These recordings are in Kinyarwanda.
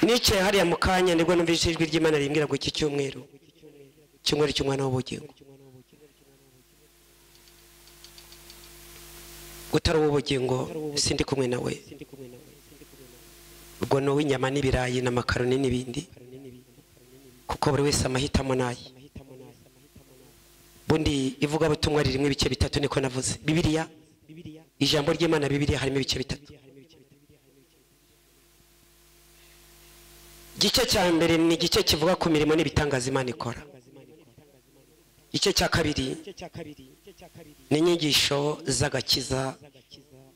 Nicaye hariya mu kanya nibwo numvise ijwi ry'Imana rimbwira ngo iki cyumweru cyumweru cy'umwana w'ubugingo. Utari uw'ubugingo sindi kumwe nawe, ubwo ni uw'inyama n'ibirayi n'amakaroni n'ibindi, kuko buri wese amahitamo naye. Bundi ivugabutumwa ririmo ibice bitatu, niko navuze. Bibiliya, ijambo ry'Imana Bibiliya harimo ibice bitatu. Igice cya mbere ni igice kivuga ku mirimo n'ibitangaza Imana ikora. Igice cya kabiri ni inyigisho z'agakiza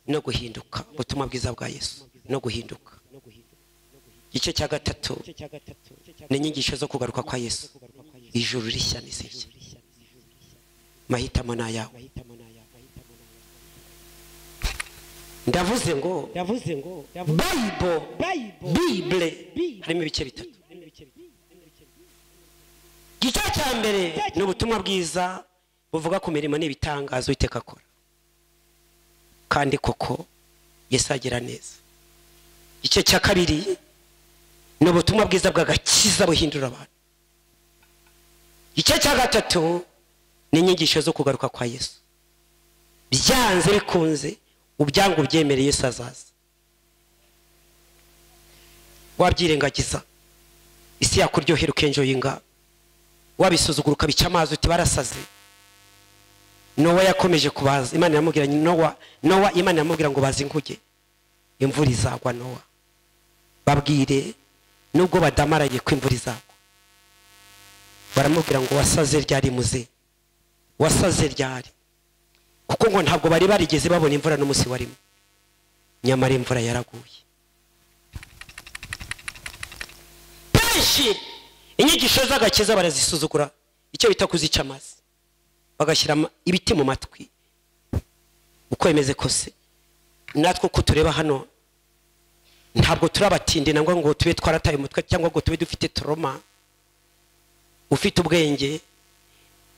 no guhinduka, ubutumwa bwiza bwa Yesu no guhinduka. Igice cya gatatu ni inyigisho zo kugaruka kwa Yesu, ijuru rishya n'isi nshya. Mahitamo ni ayawe. Ndavuze ngo Bible harimo ibice bitatu. Igice cya mbere ni ubutumwa bwiza buvuga ku mirimo n'ibitangazo Uwiteka akora, kandi koko Yesu agira neza. Igice cya kabiri ni ubutumwa bwiza bw'agakiza buhindura abantu. Igice cya gatatu ni inyigisho zo kugaruka kwa Yesu. Byanze bikunze ubyango ubyemereye Yesu azaza. Wabyirengagiza isi yakuryohera ukenjoyinga, wabisuzugura ukabica amazi uti barasaze. Nowa yakomeje kubaza, Imana iramubwira Nowa, Imana iramubwira ngo baze inkuge, imvura izagwa. Nowa babwire nubwo badamaraye ko imvura izagwa. Baramubwira ngo wasaze ryari muze, wasaze ryari, kuko ngo ntabwo bari barigeze babona imvura n'umunsi warimo. Nyamara imvura yaraguye. Benshi inyigisho z'agakiza barazisuzugura, icyo bita kuzica amazi, bagashyira ibiti mu matwi. Uko bimeze kose natwe uko tureba hano ntabwo turabatinde nangwa ngo tube twarataye umutwe cyangwa ngo tube dufite trauma. Ufite ubwenge,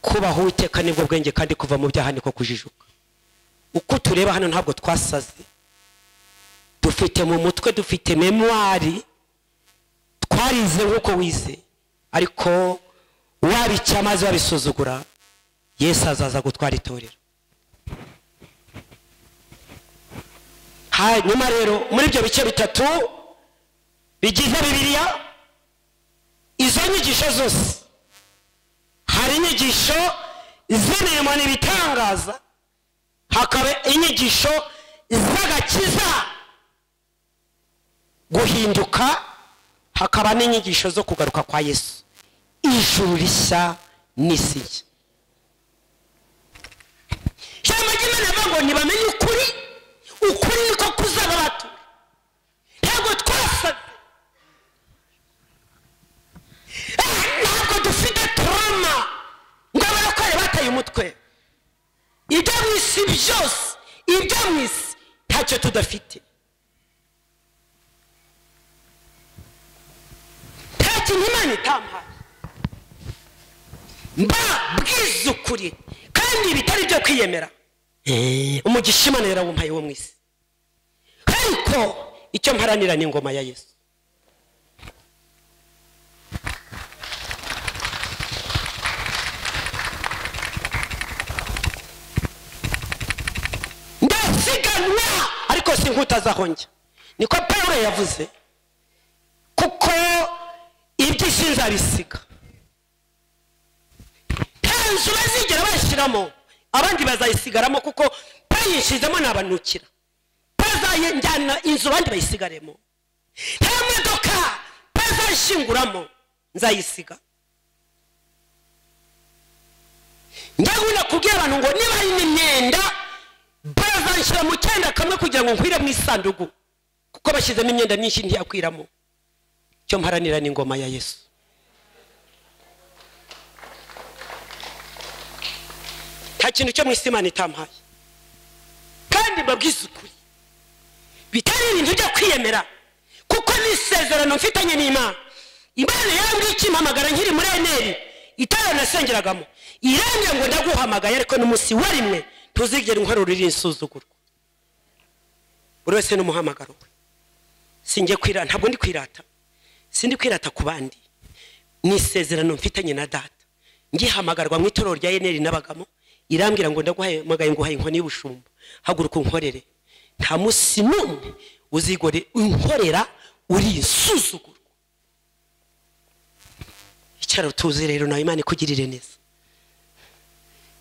kubaho Uwiteka nibwo bwenge, kandi kuva mu byaha niko kujijuka. Uko tureba hano ntabwo twasaze, dufite mu mutwe, dufite memoire, twarize nkuko wize, ariko wabica amazi wabisuzugura, Yesu azaza gutwara itorero. Hanyuma rero muri ibyo bice bitatu bigize Bibiliya, izo nyigisho zose hari inyigisho z'imirimo n'ibitangaza, hakaba inyigisho z'agakiza guhinduka, hakaba n'inyigisho zo kugaruka kwa Yesu, ijuru rishya n'isi nshya. Ijambo ry'Imana rivuga ngo ntibamenye ukuri, ukuri niko kuzababatura. Ntabwo twasaze, ntabwo dufite trauma ngo abarokore bataye umutwe. Ibyo mu isi byose, ibyo mu isi ntacyo tudafite. Nta kintu Imana itampaye. Mba bwiza ukuri kandi bitari byo kwiyemera. Umugisha Imana yarawumpaye wo mu isi, ariko icyo mparanira ni ingoma ya Yesu. Ndasiganwa ariko sinkutazaho njya, niko Pawulo yavuze, kuko iby'isi nzabisiga. Nta nzu bazigera bashyiramo, abandi bazayisigaramo, kuko bayishizemo nabanukira. Bazayinjyana inzu abandi bayisigaremo. Nta modoka bazashinguramo, nzayisiga. Ndagunda kubwira abantu ngo niba ari n'imyenda bazanshyira mu cyenda kamwe kugira ngo nkwire mu isanduku, kuko bashyizemo imyenda myinshi ntiyakwiramo. Icyo mparanira ni ingoma ya Yesu. Nta kintu cyo mu isi Imana itampaye, kandi mbabwiza ukuri bitari ibintu byo kwiyemera, kuko n'isezerano mfitanye n'Imana. Imana yarambwiye ikimpamagara nkiri muri eneri itorero nasengeragamo, irambwira ngo ndaguhamagaye, ariko n'umunsi wa rimwe ntuzigera unkorera iri nsuzugurwa. Buri wese n'umuhamagaro we. Sinjye kwirata, ntabwo ndi kwirata, Sindi kwirata ku bandi, ni isezerano mfitanye na data. Ngihamagarwa mu itorero rya Eneri nabagamo, irambwira ngo ndaguhamagaye nguhaye inkoni y'ubushumba, haguruka unkorere. Nta munsi n'umwe uzigore unkorera uri insuzugurwa. Icara utuze rero, nawe Imana ikugirire neza.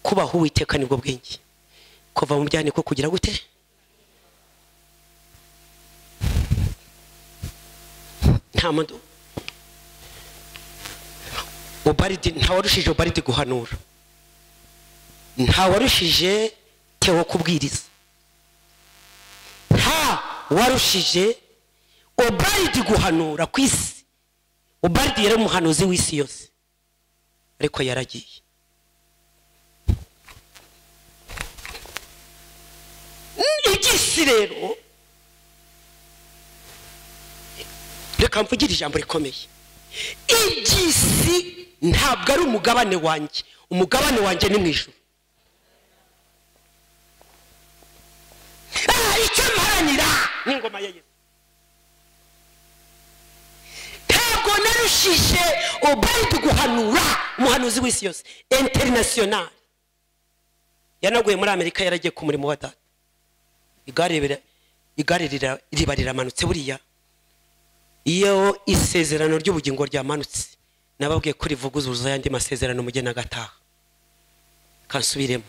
Kubaho Uwiteka nibwo bwenge, kuva mu byaha ko kugira gute? Nta muntu Obaridi, ntawarushije Obaridi guhanura, ntawarushije Theo kubwiriza, nta warushije Obaridi guhanura ku isi. Obaridi yari umuhanuzi w'isi yose, ariko yaragiye. Iby'isi rero, reka mvugire ijambo rikomeye. Iby'isi ntabwo ari umugabane wanjye, umugabane wanjye ni mu ijuru. Icyo mparanira ni ingoma ya Yesu. Ntabwo narushije Obaridi guhanura, umuhanuzi w'isi yose international. Yanaguye muri Amerika, yaragiye ku murimo wa data. Igare riba riramanutse. Buriya iyo isezerano ry'ubugingo ryamanutse, nababwiye ko rivuguruza ayandi masezerano mugena gataha. Kansubiremo.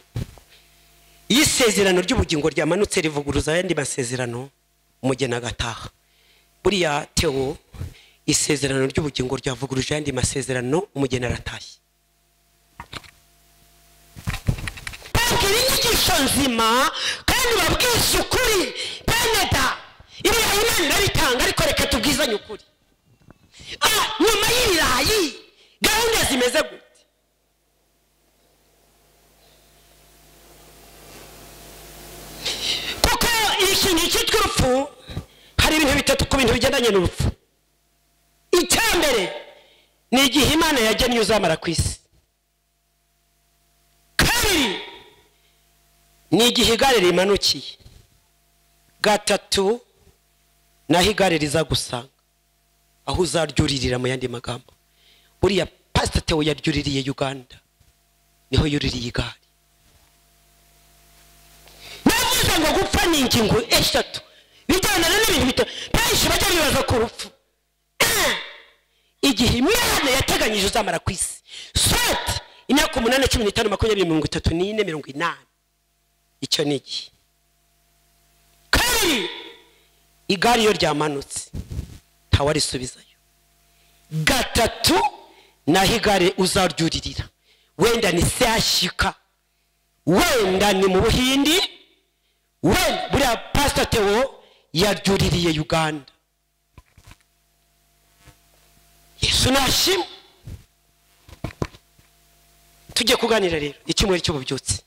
Iyo isezerano ry'ubugingo ryamanutse rivuguruza ayandi masezerano mugena gataha. Buriya Theo, isezerano ry'ubugingo ryavuguruje ayandi masezerano, umugeni aratashye. Babwira inyigisho nzima kandi babwiza ukuri. Bene da, ibirayi Imana irabitanga, ariko reka tubwizanye ukuri. Nyuma y'ibirayi gahunda zimeze gute? Kuko ikintu cyitwa urupfu, hari ibintu bitatu ku bintu bigendanye n'urupfu. Icya mbere ni igihe Imana yagennye uzamara ku isi. Kabiri ni igihe igare rimanukiye. Gatatu naho igare rizagusanga, aho uzaryuririra. Mu yandi magambo, buriya Pastor Theo yaryuririye Uganda, niho yuririye igare. Navuze ngo gupfa ni ingingo eshatu bijyana n'ibintu bitatu. Benshi bajya bibaza ku rupfu. Igihe Imana yateganyije uzamara ku isi, soit imyaka 8, 15, 20, 34, 40, icyo ni igihe. Kabiri, igare iyo ryamanutse ntawarisubizayo. Gatatu naho igare uzaryuririra, wenda ni Sehashika, wenda ni mu Buhindi, wenda buriya Pastor Theo yaryuririye Uganda. Yesu nashimwe. Tujye kuganira rero icyumweru cy'ububyutse.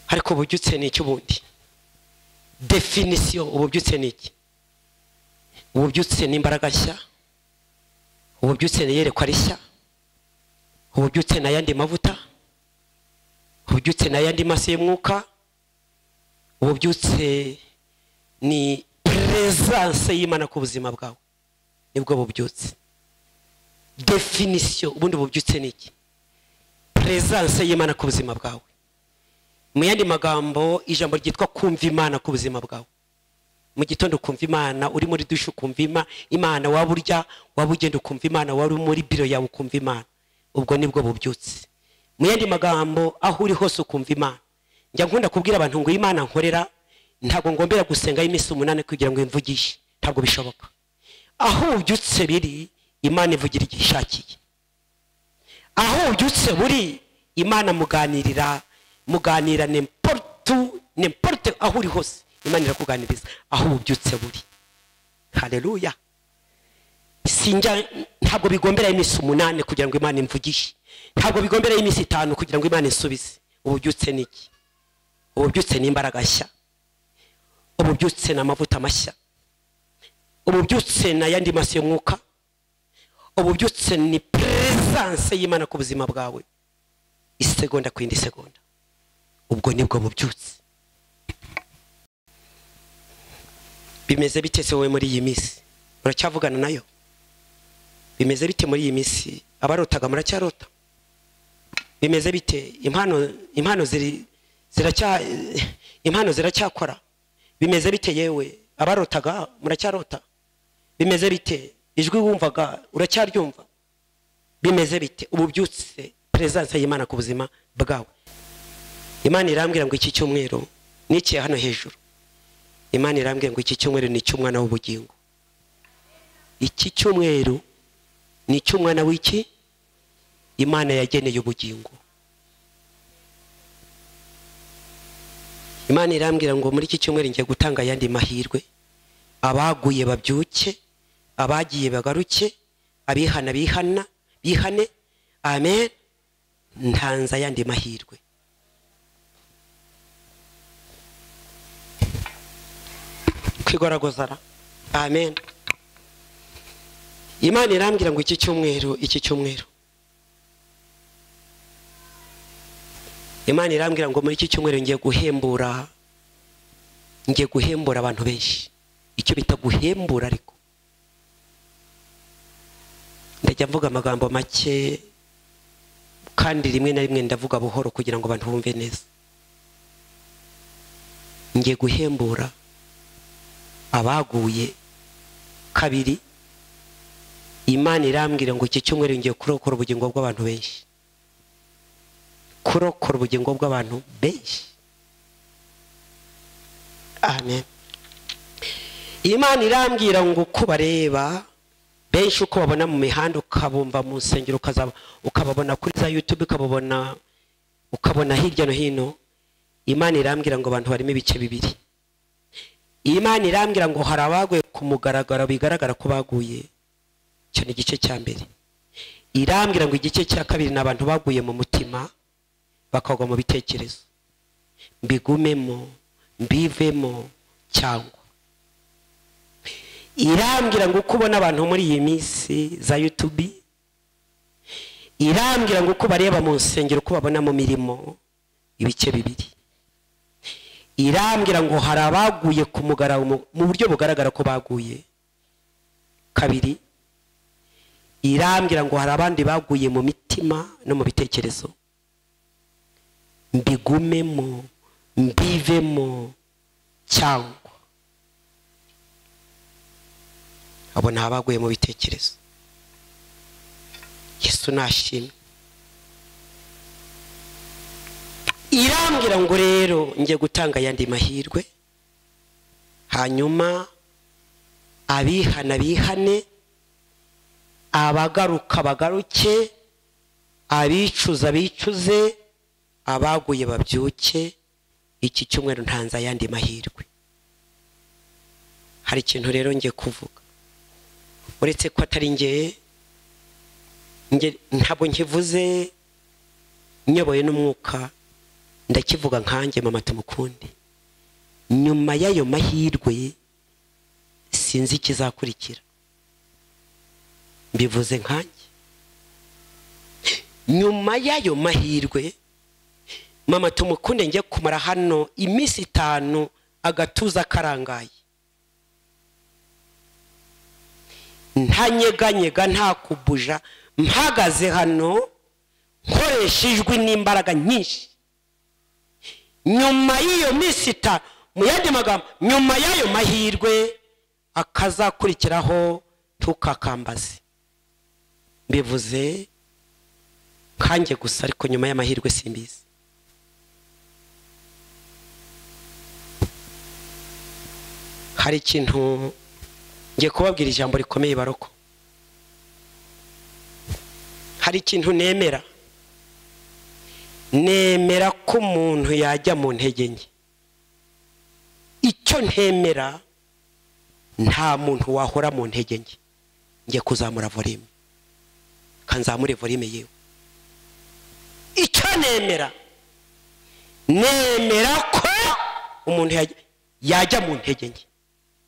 Ariko ububyutse ni icy'ubundi definition. Ububyutse ni iki? Ububyutse ni imbaraga nshya, ububyutse ni iyerekwa rishya, ububyutse ni ayandi mavuta, ububyutse ni ayandi maso y'umwuka, ububyutse ni presence y'Imana ku buzima bwawe, nibwo bubyutse. Definition ubundi bubyutse ni iki? Presence y'Imana ku buzima bwawe. Mu yandi magambo, ijambo ryitwa kumva Imana ku buzima bwawe. Mu gitondo ukumva Imana, uri muri dushe ukumva Imana, waba urya, waba ugenda ukumva Imana, waba uri muri biro yawe ukumva Imana. Ubwo nibwo bubyutse. Mu yandi magambo, aho uri hose ukumva Imana. Njya nkunda kubwira abantu ngo Imana nkorera, ntabwo ngombera gusenga iminsi 8 kugira ngo imvugishe, ntabwo bishoboka. Aho ubyutse biri, Imana ivugira igihe ishakiye. Aho ubyutse buri, Imana muganirira, muganira n'importe aho uri hose, Imana irakuganiriza aho ubyutse buri. Haleluya. Sinjya, ntabwo bigombera iminsi 8 kugira ngo Imana imvugishe, ntabwo bigombera iminsi 5 kugira ngo Imana insubize. Ububyutse ni iki? Ububyutse ni imbaraga nshya, ububyutse ni amavuta mashya, ububyutse ni ayandi maso y'umwuka, ububyutse ni presence y'Imana ku buzima bwawe, isegonda ku yindi segonda. Ubwo nibwo bubyutse. Bimeze bite se wowe muri iyi minsi? Muracyavugana nayo? Bimeze bite muri iyi minsi? Abarotaga muracyarota? Bimeze bite? Impano ziracya, impano ziracyakora? Bimeze bite yewe? Abarotaga muracyarota? Bimeze bite? Ijwi wumvaga uracyaryumva? Bimeze bite? Ubu byutse presence y'Imana ku buzima bwawe. Imana irambwira ngo iki cyumweru nikiye hano hejuru. Imana irambwira ngo iki cyumweru ni cy'umwana w'ubugingo. Iki cyumweru ni cy'umwana w'iki? Imana yageneye ubugingo. Imana irambwira ngo muri iki cyumweru ngiye gutanga yandi mahirwe, abaguye babyuke, abagiye bagaruke, abihana bihana bihane. Amen. Ntanza yandi mahirwe. Kwigoragozara. Amen. Imana irambwira ngo iki cyumweru, iki cyumweru Imana irambwira ngo muri iki cyumweru ngiye guhembura, ngiye guhembura abantu benshi. Icyo bita guhembura, ariko ndajya mvuga amagambo make kandi rimwe na rimwe ndavuga buhoro kugira ngo abantu bumve neza. Ngiye guhembura abaguye. Kabiri, Imana irambwira ngo iki cyumweru ngiye kurokora ubugingo bw'abantu benshi. Kurokora ubugingo bw'abantu benshi. Amen. Imana irambwira ngo kubareba benshi uko babona mu mihanda, ukabumva mu nsengero, ukababona kuri za YouTube, ukababona ukabona hirya no hino. Imana irambwira ngo abantu barimo ibice bibiri. Imana irambwira ngo hari abaguye ku mugaragaro bigaragara ko baguye. Icyo ni igice cya mbere. Irambwira ngo igice cya kabiri ni abantu baguye mu mutima, bakagwa mu bitekerezo. Mbigumemo, mbivemo cyangwa. Irambwira ngo uko ubona abantu muri iyi minsi za YouTube, irambwira ngo uko bareba mu nsengero, uko babona mu mirimo, ibice bibiri. Irambwira ngo hari abaguye ku mugaragaro mu buryo bugaragara ko baguye. Kabiri, irambwira ngo hari abandi baguye mu mitima no mu bitekerezo. Mbigumemo, mbivemo cyangwa. Abo ni abaguye mu bitekerezo. Yesu nashimwe. Irambwira ngo rero ngiye gutanga yandi mahirwe, hanyuma abihana bihane, abagaruka bagaruke, abicuza bicuze, abaguye babyuke. Iki cyumweru ntanza yandi mahirwe. Hari ikintu rero ngiye kuvuga, uretse ko atari nge ntabwo nkivuze nyoboye n'umwuka, ndakivuga nkanjye mama tumukunde. Nyuma y'ayo mahirwe sinzi ikizakurikira. Mbivuze nkanjye. Nyuma y'ayo mahirwe mama tumukunde ngiye kumara hano iminsi 5 agatuza karangaye, ntanyeganyega, nta kubuja, mpagaze hano nkoresha ijwi n'imbaraga nyinshi. Nyuma y'iyo minsi 5, mu yandi magambo, nyuma y'ayo mahirwe akazakurikiraho tukakambaze. Mbivuze kanjye gusa, ariko nyuma y'amahirwe simbizi. Hari ikintu ngiye kubabwira, ijambo rikomeye baroko. Hari ikintu nemera. Nemera ko umuntu yajya mu ntege nke. Icyo ntemera, nta muntu wahora mu ntege nke. Ngiye kuzamura volume, kanzamure volume yewe. Icyo nemera, nemera ko umuntu yajya mu ntege nke,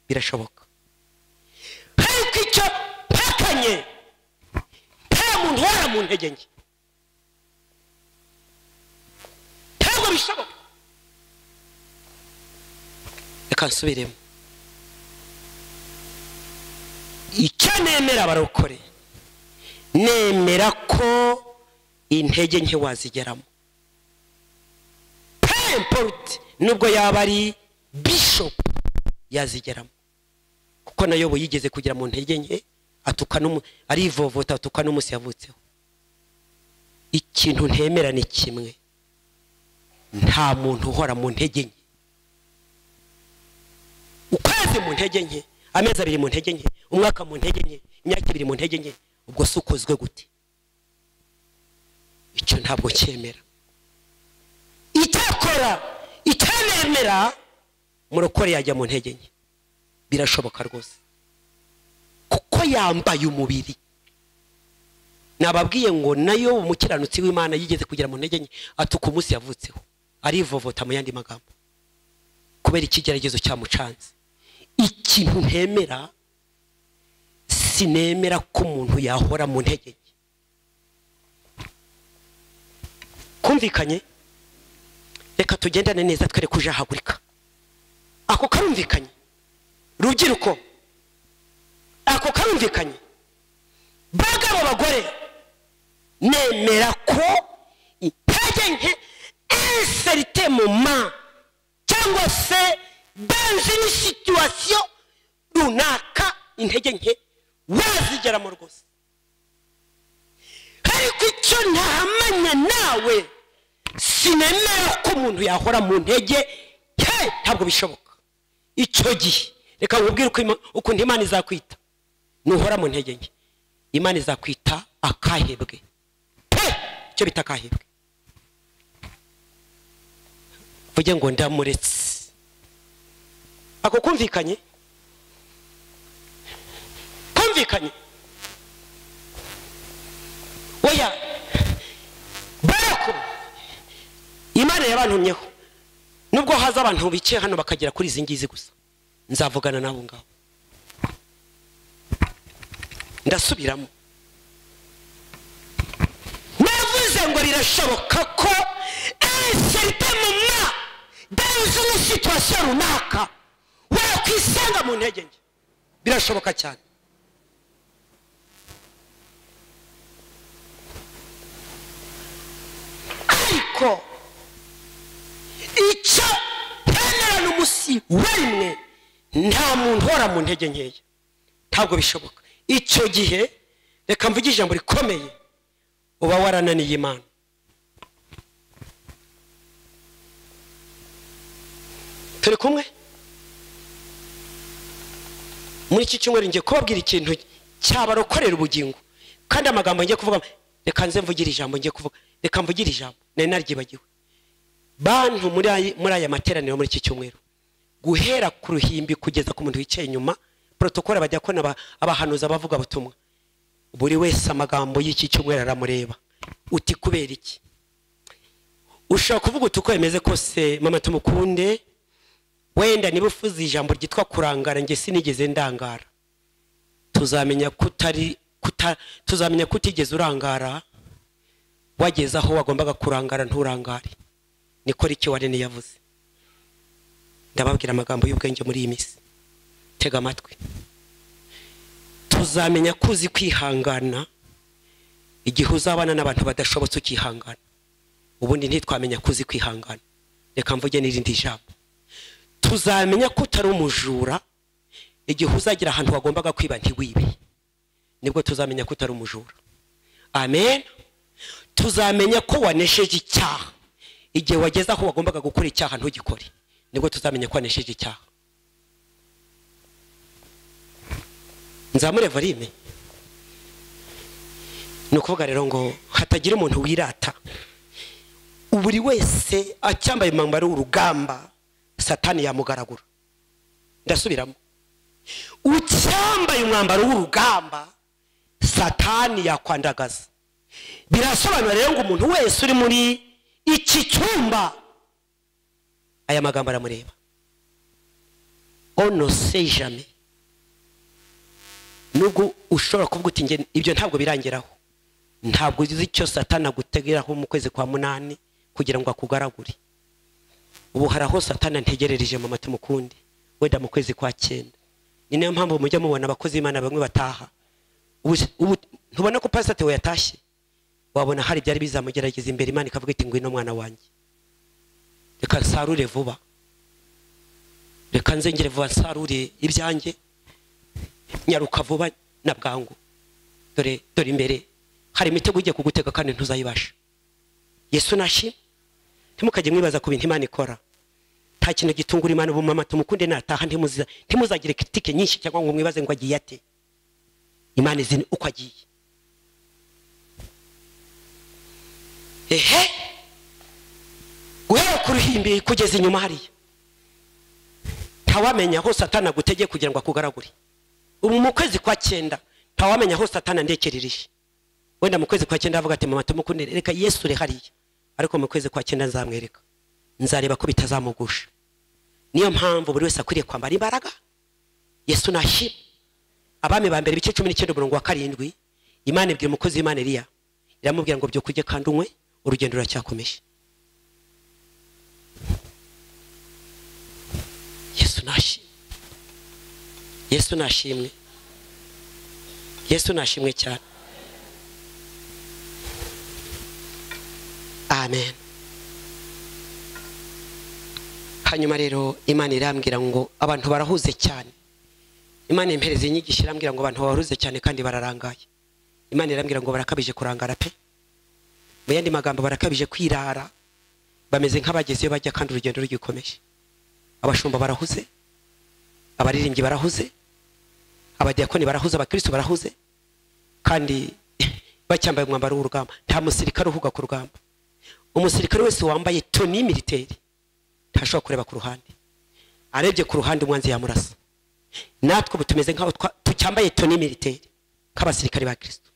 birashoboka. Ariko icyo mpakanye, nta muntu uhora mu ntege nke, ntabwo bishoboka. Reka nsubiremo. nemera abarokore, nemera ko intege nke wazigeramo, peu importe nubwo yaba ari bishop yazigeramo, kuko nayo yigeze kugira mu ntege nke atuka arivovota atuka n'umunsi yavutseho. Ikintu ntemera ni kimwe, nta muntu uhora mu ntege nke. Ukwezi mu ntege nke, amezi abiri mu ntege nke, umwaka mu ntege nke, imyaka ibiri mu ntege nke, ubwo si ukozwe gute? Icyo ntabwo cyemera. Icyakora icyanemera, murokore yajya mu ntege nke, birashoboka rwose, kuko yambaye umubiri. Nababwiye ngo nayo umukiranutsi w'Imana yigeze kugira mu ntege nke atuka umunsi yavutseho, arivovota mu yandi magambo, kubera ikigeragezo cyamucanze. Ikintu ntemera, sinemera ko umuntu yahora mu ntege nke. Kumvikanye? Reka tugendane neza twere kujahagurika. Ako karumvikanye? Rubyiruko, ako karumvikanye? Bagabo, bagore, nemera ko intege nke inserite moment cyangwa se dans une situation runaka, intege nke wazigeramo rwose. Ariko icyo ntahamanya nawe, sinemera ko umuntu yahora mu ntege nke, ntabwo bishoboka. Icyo gihe reka nkubwire ukuntu Imana izakwita nuhora mu ntege nke. Imana izakwita akahebwe pe, icyo bita akahebwe. Vuge ngo ndamuretse. Ako kumvikanye? Kumvikanye? Oya, barako Imana yabantumyeho, nubwo haza abantu bicaye hano bakagera kuri izi ngizi gusa, nzavugana nabo ngaho. Ndasubiramo, navuze ngo birashoboka ko inserite moment dans une situation runaka wakwisanga mu ntege nke, birashoboka cyane. Ariko icyo ntemera n'umusi wemwe, nta muntu uhora mu ntege nkeya, ntabwo bishoboka. Icyo gihe reka mvuge ijambo rikomeye, uba warananiye Imana. Turi kumwe? Muri iki cyumweru ngiye kubabwira ikintu cyabarokorera ubugingo, kandi amagambo ngiye kuvuga, reka nze mvugire ijambo ngiye kuvuga, reka mvugire ijambo nari naryibagiwe. Bantu muri aya materaniro muri iki cyumweru, guhera ku ruhimbi kugeza ku muntu wicaye inyuma, protokole bajya kona abahanuza bavuga butumwa, buri wese amagambo y'iki cyumweru aramureba. Uti kubera iki? Ushobora kuvuga uti uko bimeze kose mama tumukunde, wenda niba ufuze ijambo ryitwa kurangara, nge sinigeze ndangara. Tuzamenya tuzamenya kutigeze urangara, wageze aho wagombaga kurangara nturangare. Niko Rick Warren yavuze. Ndababwira amagambo y'ubwenge muri iyi minsi, tega amatwi. Tuzamenya kuzi kwihangana igihe uzabana n'abantu badashobotse ukihangana. Ubundi ntitwamenya kuzi kwihangana. Reka mvuge n'irindi jambo. Tuzamenya ko utari umujura igihe uzagira ahantu wagombaga kwiba ntiwibe, nibwo tuzamenya ko utari umujura. Amen. Tuzamenya ko wanesheje icyaha igihe wageze aho wagombaga gukora icyaha ntugikore, nibwo tuzamenya ko wanesheje icyaha. Nzamure volume. Ni ukuvuga rero ngo hatagira umuntu wirata, buri wese acyambaye umwambaro w'urugamba Satani yamugaragura. Ndasubiramo, ucyambaye umwambaro w'urugamba Satani yakwandagaza. Birasobanura rero ngo umuntu wese uri muri iki cyumba aya magambo aramureba. On ne sait jamais. Nubwo ushobora kuvuga uti nge ibyo ntabwo birangeraho, ntabwo uzi icyo Satani agutegeraho mu kwezi kwa 8 kugira ngo akugaragure. Ubu hari aho Satani antegerereje mama tumukunde, wenda mu kwezi kwa 9. Ni nayo mpamvu mujya mubona abakozi b'Imana bamwe bataha Ubu ntubona ko Pastor Theo yatashye, wabona hari byari bizamugerageza imbere, Imana ikavuga iti ngwino mwana wanjye, reka nsarure vuba, reka nzengere vuba nsarure ibyanjye, nyaruka vuba na bwangu, dore dore imbere hari imitego igiye kugutega kandi ntuzayibasha. Yesu nashimwe. Ntimukajye mwibaza ku bintu Imana ikora. Nta kintu gitungura Imana. Ubu mama tumukunde nataha, ntimuzagire critique nyinshi cyangwa ngo mwibaze ngo agiye ate. Imana izi uko agiye. Ehe, guhera ku ruhimbi kugeza inyuma hariya, ntawamenya aho Satani agutegeye kugira ngo akugaragure. Ubu mu kwezi kwa 9 ntawamenya aho Satani andekerereje. Wenda mu kwezi kwa 9 avuga ati mama tumukunde, reka Yesu uri hariya, ariko mu kwezi kwa 9 nzamwereka, nzareba ko bitazamugusha. Niyo mpamvu buri wese akwiriye kwambara imbaraga. Yesu nashimwe. Abami ba mbere ibice 19 umurongo wa 7, Imana ibwira umukozi w'Imana Eliya, iramubwira ngo byuka ujye kandi unywe, urugendo ruracyakomeje. Yesu nashimwe. Yesu nashimwe. Yesu nashimwe cyane. Amen. Hanyuma rero Imana irambwira ngo abantu barahuze cyane. Imana impereza inyigisho irambwira ngo abantu bahuze cyane kandi bararangaye. Imana irambwira ngo barakabije kurangara pe. Mu yandi magambo barakabije kwirara, bameze nk'abagezeyo bajya kandi urugendo rugikomeje. Abashumba barahuze, abaririmbyi barahuze, abadiakoni barahuze, abakristo barahuze, kandi bacyambaye umwambaro w'urugamba. Nta musirikare uhuga ku rugamba. Umusirikare wese wambaye tenue militaire ntashobora kureba ku ruhande. Arebye ku ruhande umwanzi yamurasa. Natwe ubu tumeze nkaho tucyambaye tenue militaire nk'abasirikare ba Kristo.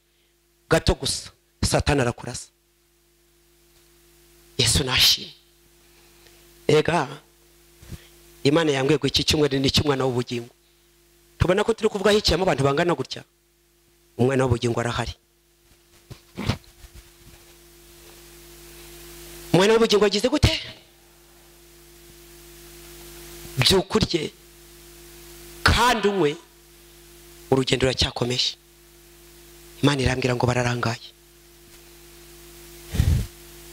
Gato gusa Satani arakurasa. Yesu nashimwe. Ega Imana yambwiye ngo iki cyumweru ni cy'umwana w'ubugingo. Tubona ko turi kuvuga hiciyemo abantu bangana gutya. Umwana w'ubugingo arahari. Umwana w'ubugingo agize gute? Byukurye kandi unywe, urugendo ruracyakomeje. Imana irambwira ngo bararangaye.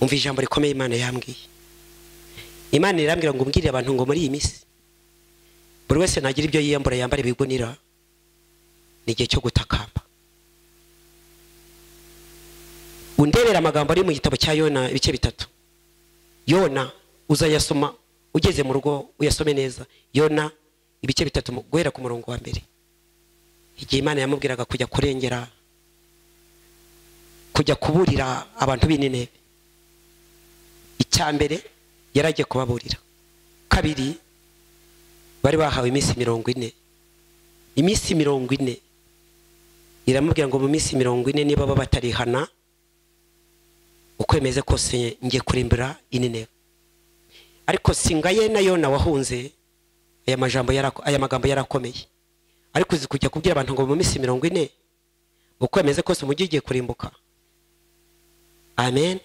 Umva ijambo rikomeye Imana yambwiye. Imana irambwira ngo umbwirire abantu ngo muri iyi minsi buri wese nagira ibyo yiyambura, yambara ibigunira, ni igihe cyo gutakamba. Undebera amagambo ari mu gitabo cya Yona ibice 3. Yona uzayasoma ugeze mu rugo uyasome neza. Yona ibice 3 guhera ku murongo wa 1. Igihe Imana yamubwiraga kujya kurengera, kujya kuburira abantu b'Inineve. Icya mbere yaragiye kubaburira. Kabiri, bari bahawe iminsi 40. Iminsi 40 iramubwira ngo mu minsi 40 niba baba batarihana, ukwemeze kose ngiye kurimbura Inineve. Ariko singaye na Yona wahunze, aya majambo aya magambo yarakomeye. Ariko uzi kujya kubwira abantu ngo mu minsi 40 ukwemeze kose umujyi ugiye kurimbuka. Amen.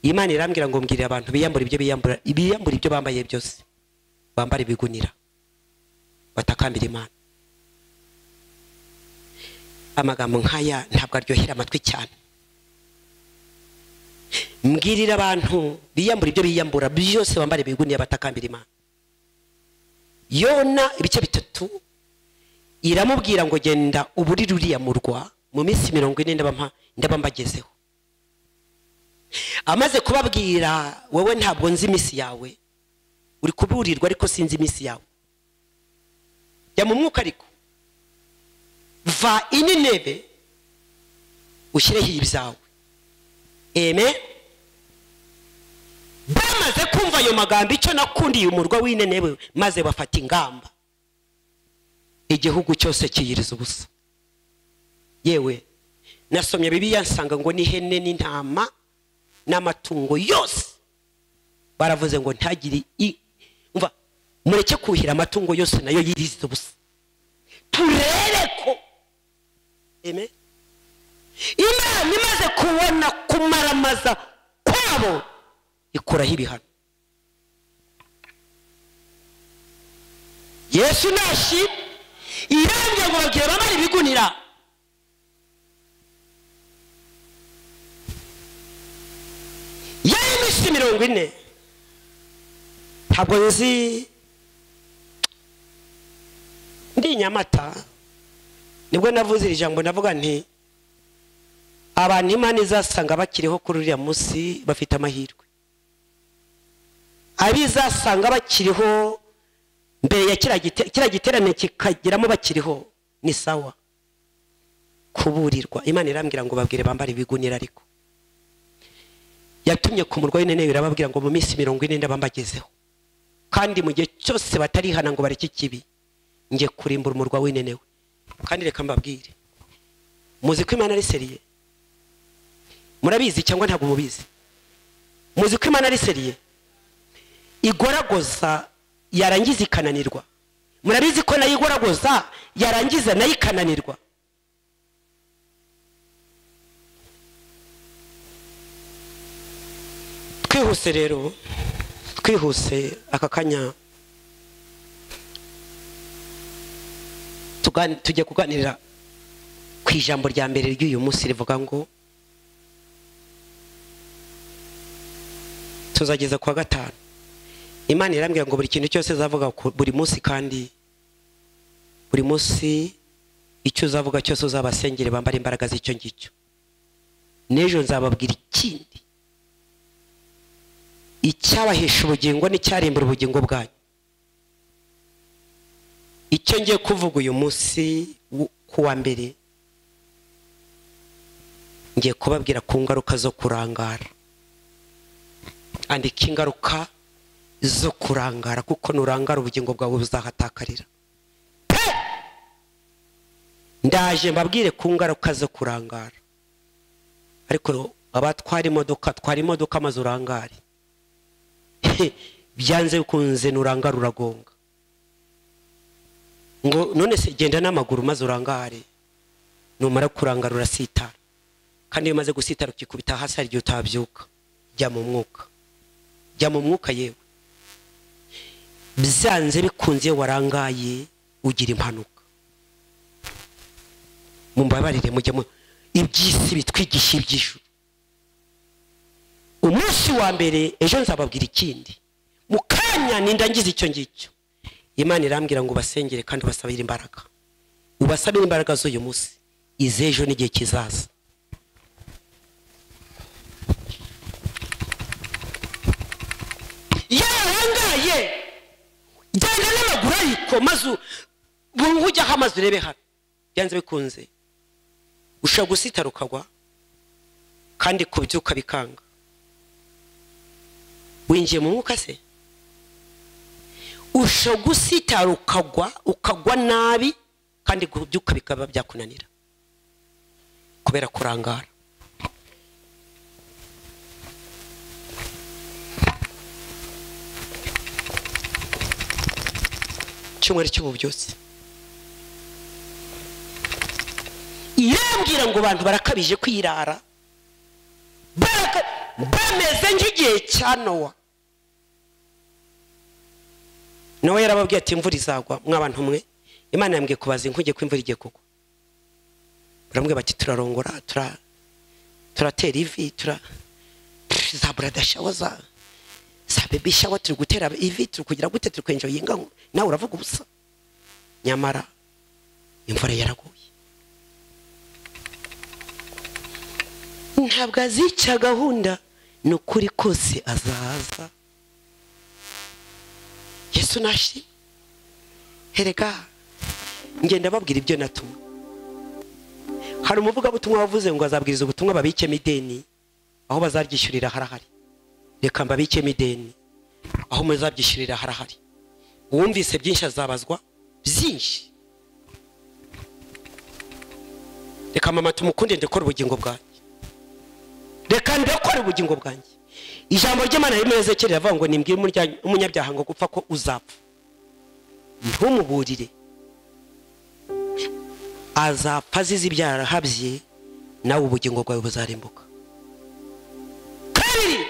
Imana irambwira ngo mbwirire abantu biyambura ibyo biyambura, biyambura ibyo bambaye byose, bambara ibigunira, batakambira Imana. Amagambo nkaya ntabwo aryohera amatwi cyane. Mbwirira abantu biyambura ibyo biyambura byose, bambara ibigunira, batakambira Imana. Yona ibice 3 iramubwira ngo genda uburire uriya murwa mu minsi 40 ndaba mbagezeho. Amaze kubabwira, wowe ntabwo nzi iminsi yawe, uri kuburirwa ariko sinzi iminsi yawe. Jya mu mwuka ariko va Inineve ushyireho ibyawe. Amen. Bamaze kumva ayo magambo, icyo nakundiye umurwa w'Inineve, maze bafata ingamba, igihugu cyose kiyiriza ubusa. Yewe nasomye Bibiliya nsanga ngo n'ihene n'intama n'amatungo yose baravuze ngo ntagire umva, mureke kuhira amatungo yose nayo yiriza ubusa, turere ko. Amen. Imana imaze kubona kumaramaza kwabo ikuraho ibihano. Yesu nashimwe. Irambwira ngo babwire bambara ibigunira, Iminsi 40 ntabwo nzi, ndi Nyamata nibwo navuze iri jambo, ndavuga nti abantu Imana izasanga bakiriho kuri uriya munsi bafite amahirwe. Abizasanga bakiriho mbere ya kiriya giterane kikageramo bakiriho ni sawa. Kuburirwa Imana irambwira ngo babwire bambare ibigunira, ariko yatumye ku murwa w'Inenewe irababwira ngo mu minsi 40 ndabambagezeho, kandi mu gihe cyose batarihana ngo bareke ikibi ngiye kurimbura umurwa w'Inenewe. Kandi reka mbabwire, muzi ko Imana ari seriye? Murabizi cyangwa ntabwo mubizi? Muzi ko Imana ari seriye? Igoragoza yarangiza ikananirwa. Murabizi ko nayo igoragoza yarangiza nayo ikananirwa. Twihuse rero, twihuse aka kanya tujye kuganira ku ijambo rya mbere ry'uyu munsi rivuga ngo tuzageza kuwa gatanu. Imana irambwira ngo buri kintu cyose uzavuga buri munsi, kandi buri munsi icyo uzavuga cyose uzabasengere bambara imbaraga z'icyo ngicyo. N'ejo nzababwira ikindi, icyabahesha ubugingo n'icyarimbura ubugingo bwanyu. Icyo ngiye kuvuga uyu munsi kuwa mbere, ngiye kubabwira ku ngaruka zo kurangara. Andika ingaruka zo kurangara, kuko nurangara ubugingo bwawe buzahatakarira. Ndaje mbabwire ku ngaruka zo kurangara. Ariko abatwara imodoka, twara imodoka maze urangare, byanze bikunze nurangara uragonga. Ngo none se genda n'amaguru maze urangare, numara kurangara urasitara, kandi iyo umaze gusitara ukikubita hasi hari igihe utabyuka. Jya mu mwuka, jya mu mwuka yewe. Byanze bikunze warangaye ugira impanuka. Mumbabarire mujye mu iby'isi bitwigisha iby'ijuru. Umunsi wa mbere ejo nzababwira ikindi, mu kanya nindangiza icyo ngicyo. Imana irambwira ngo basengere kandi ubasabire imbaraga, ubasabire imbaraga z'uyu munsi, iz'ejo n'igihe kizaza. Yarangaye genda n'amaguru ariko maze ujyaho amazi urebe hano. Byanze bikunze ushobora gusitara ukagwa, kandi kubyuka bikanga. Winjiye mu mwuka se? Ushobora gusitara ukagwa, ukagwa nabi, kandi kubyuka bikaba byakunanira kubera kurangara. Cyumweru cy'ububyutse irambwira ngo abantu barakabije kwirara, bameze nk'igihe cya Nowa. Nowa yarababwiye ati imvura izagwa mwabantu mwe. Imana yambwiye kubaza inkuge ko imvura igiye kugwa. Baramubwira bati turarongora, turatera ivi, za brother shower, za baby shower, turi gutera ivi, turi kugira gute, turi kwenjoyinga, nawe uravuga ubusa. Nyamara imvura yaraguye. Ntabwo azica gahunda, ni ukuri kose azaza. Yesu nashi herega ngenda babwira ibyo natumwe. Hari umuvugabutumwa wavuze ngo azabwiriza ubutumwa babikemo ideni, aho bazaryishyurira harahari. Reka mbabikemo ideni, aho muzabyishyurira harahari. Uwumvise byinshi azabazwa byinshi. Reka mama tumukunde ndekora ubugingo bwanjye, reka ndekora ubugingo bwanjye. Ijambo ry'Imana rimwe Ezekiyeli riravuga ngo nimbwire umunyabyaha ngo gupfa ko uzapfa, ntumuburire, azapfa azize ibyaha bye, nawe ubugingo bwawe buzarimbuka. Kabiri,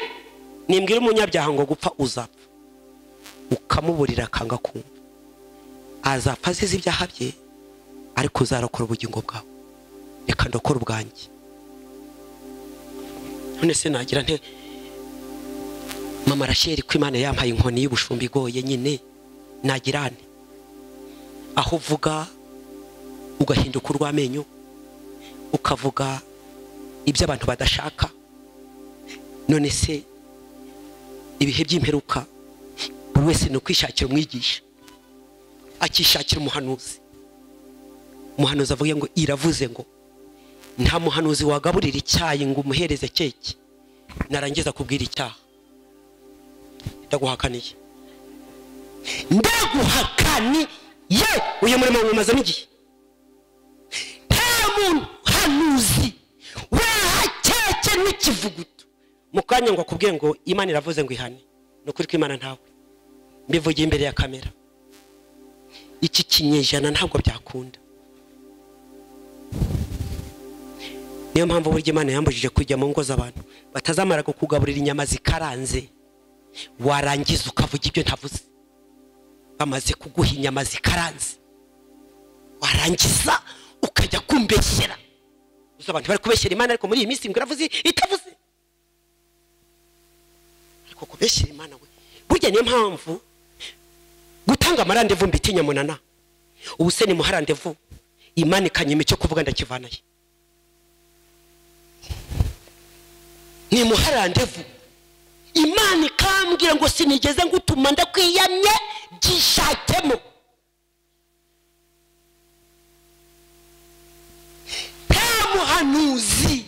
nimbwire umunyabyaha ngo gupfa uzapfa, ukamuburira akanga kumva, azapfa azize ibyaha bye, ariko uzarokora ubugingo bwawe. Reka ndokora ubwanjye. None se nagira nte? Mama Rachel ko Imana yampaye inkoni y'ubushumba igoye nyine nagirane, aho uvuga ugahinduka urw'amenyo, ukavuga ibyo abantu badashaka. None se ibihe by'imperuka buri wese ni ukwishakira umwigisha, akishakira umuhanuzi. Umuhanuzi avuge ngo iravuze ngo nta muhanuzi wagaburira icyayi ngo umuhereze keke narangiza kubwira icyaha. Ndaguhakaniye, ndaguhakaniye. Uyu murimo wumazemo igihe. Nta muhanuzi waha keke n'ikivuguto mu kanya ngo akubwiye ngo Imana iravuze ngo ihane. Ni ukuri ko Imana ntawe mbivugiye imbere ya kamera. Iki kinyejana ntabwo byakunda. Niyo mpamvu burya Imana yambujije kujya mu ngo z'abantu batazamara kukugaburira inyama zikaranze, warangiza ukavuga ibyo ntavuze. Bamaze kuguha inyama zikaranze, warangiza ukajya kumbeshyera. Gusa abantu bari kubeshyera Imana, ariko muri iyi minsi ngo iravuze itavuze. Ariko kubeshyera Imana we, burya niyo mpamvu gutanga amarandevu mbitinya munana. Ubu se ni muharandevu Imana ikanyima icyo kuvuga ndakivanaye. Ni muharandevu Imana ikambwira ngo sinigeze ngutuma ndakwiyamye, byishakemo. Nta muhanuzi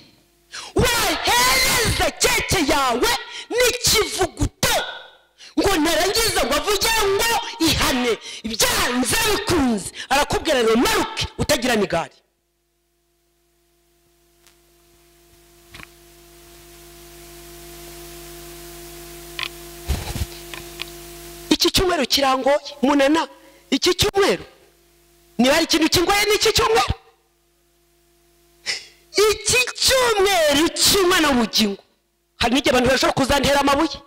wahereza keke yawe n'ikivuguto ngo narangiza ngo avuge ngo ihane. Byanze bikunze arakubwira ngo maruke utagira n'igare. Iki cyumweru kirangoye munana. Iki cyumweru niba ari ikintu kingoye ni iki cyumweru. Iki cyumweru cy'umwana w'ubugingo hari n'igihe abantu bashobora kuzantera amabuye,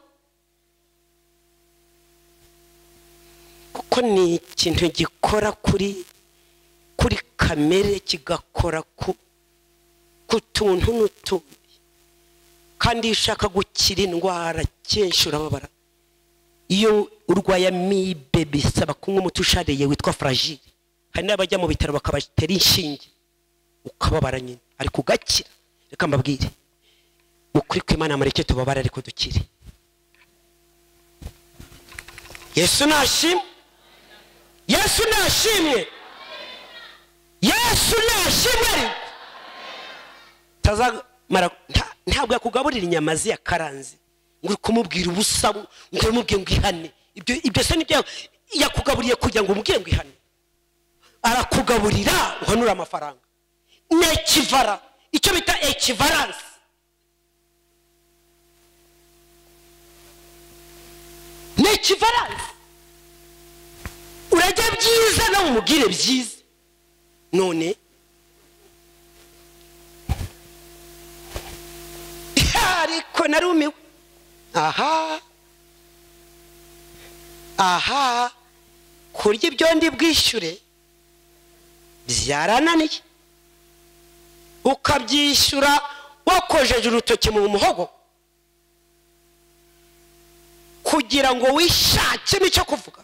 kuko ni ikintu gikora kuri kamere, kigakora ku tuntu n'utundi. Kandi iyo ushaka gukira indwara kenshi urababara. Iyo urwaye amibe bisaba kunywa umuti ushariye witwa fragile. Hari n'abajya mu bitaro bakabatera inshinge ukababara nyine, ariko ugakira. Reka mbabwire ukuri kw'Imana, mureke tubabara ariko dukire. Yesu nashimwe, Yesu nashimwe, Yesu nashimwe. Tazamara ntabwo yakugaburira inyama ziyakaranze ngo kumubwira ubusa, ngo umubwiye ngo ihane. Ibyo se nibyo yakugaburiye kugira ngo umubwiye ngo ihane? Arakugaburira uhanura amafaranga. Nekivara, icyo bita equivalence. Nekivalence. Urajya byiza nawe umubwire byiza. None ariko narumiwe. Aha aha, kurya ibyo ndi bwishyure byarananiye, ukabyishyura wakojeje urutoki mu muhogo kugira ngo wishakemo icyo kuvuga.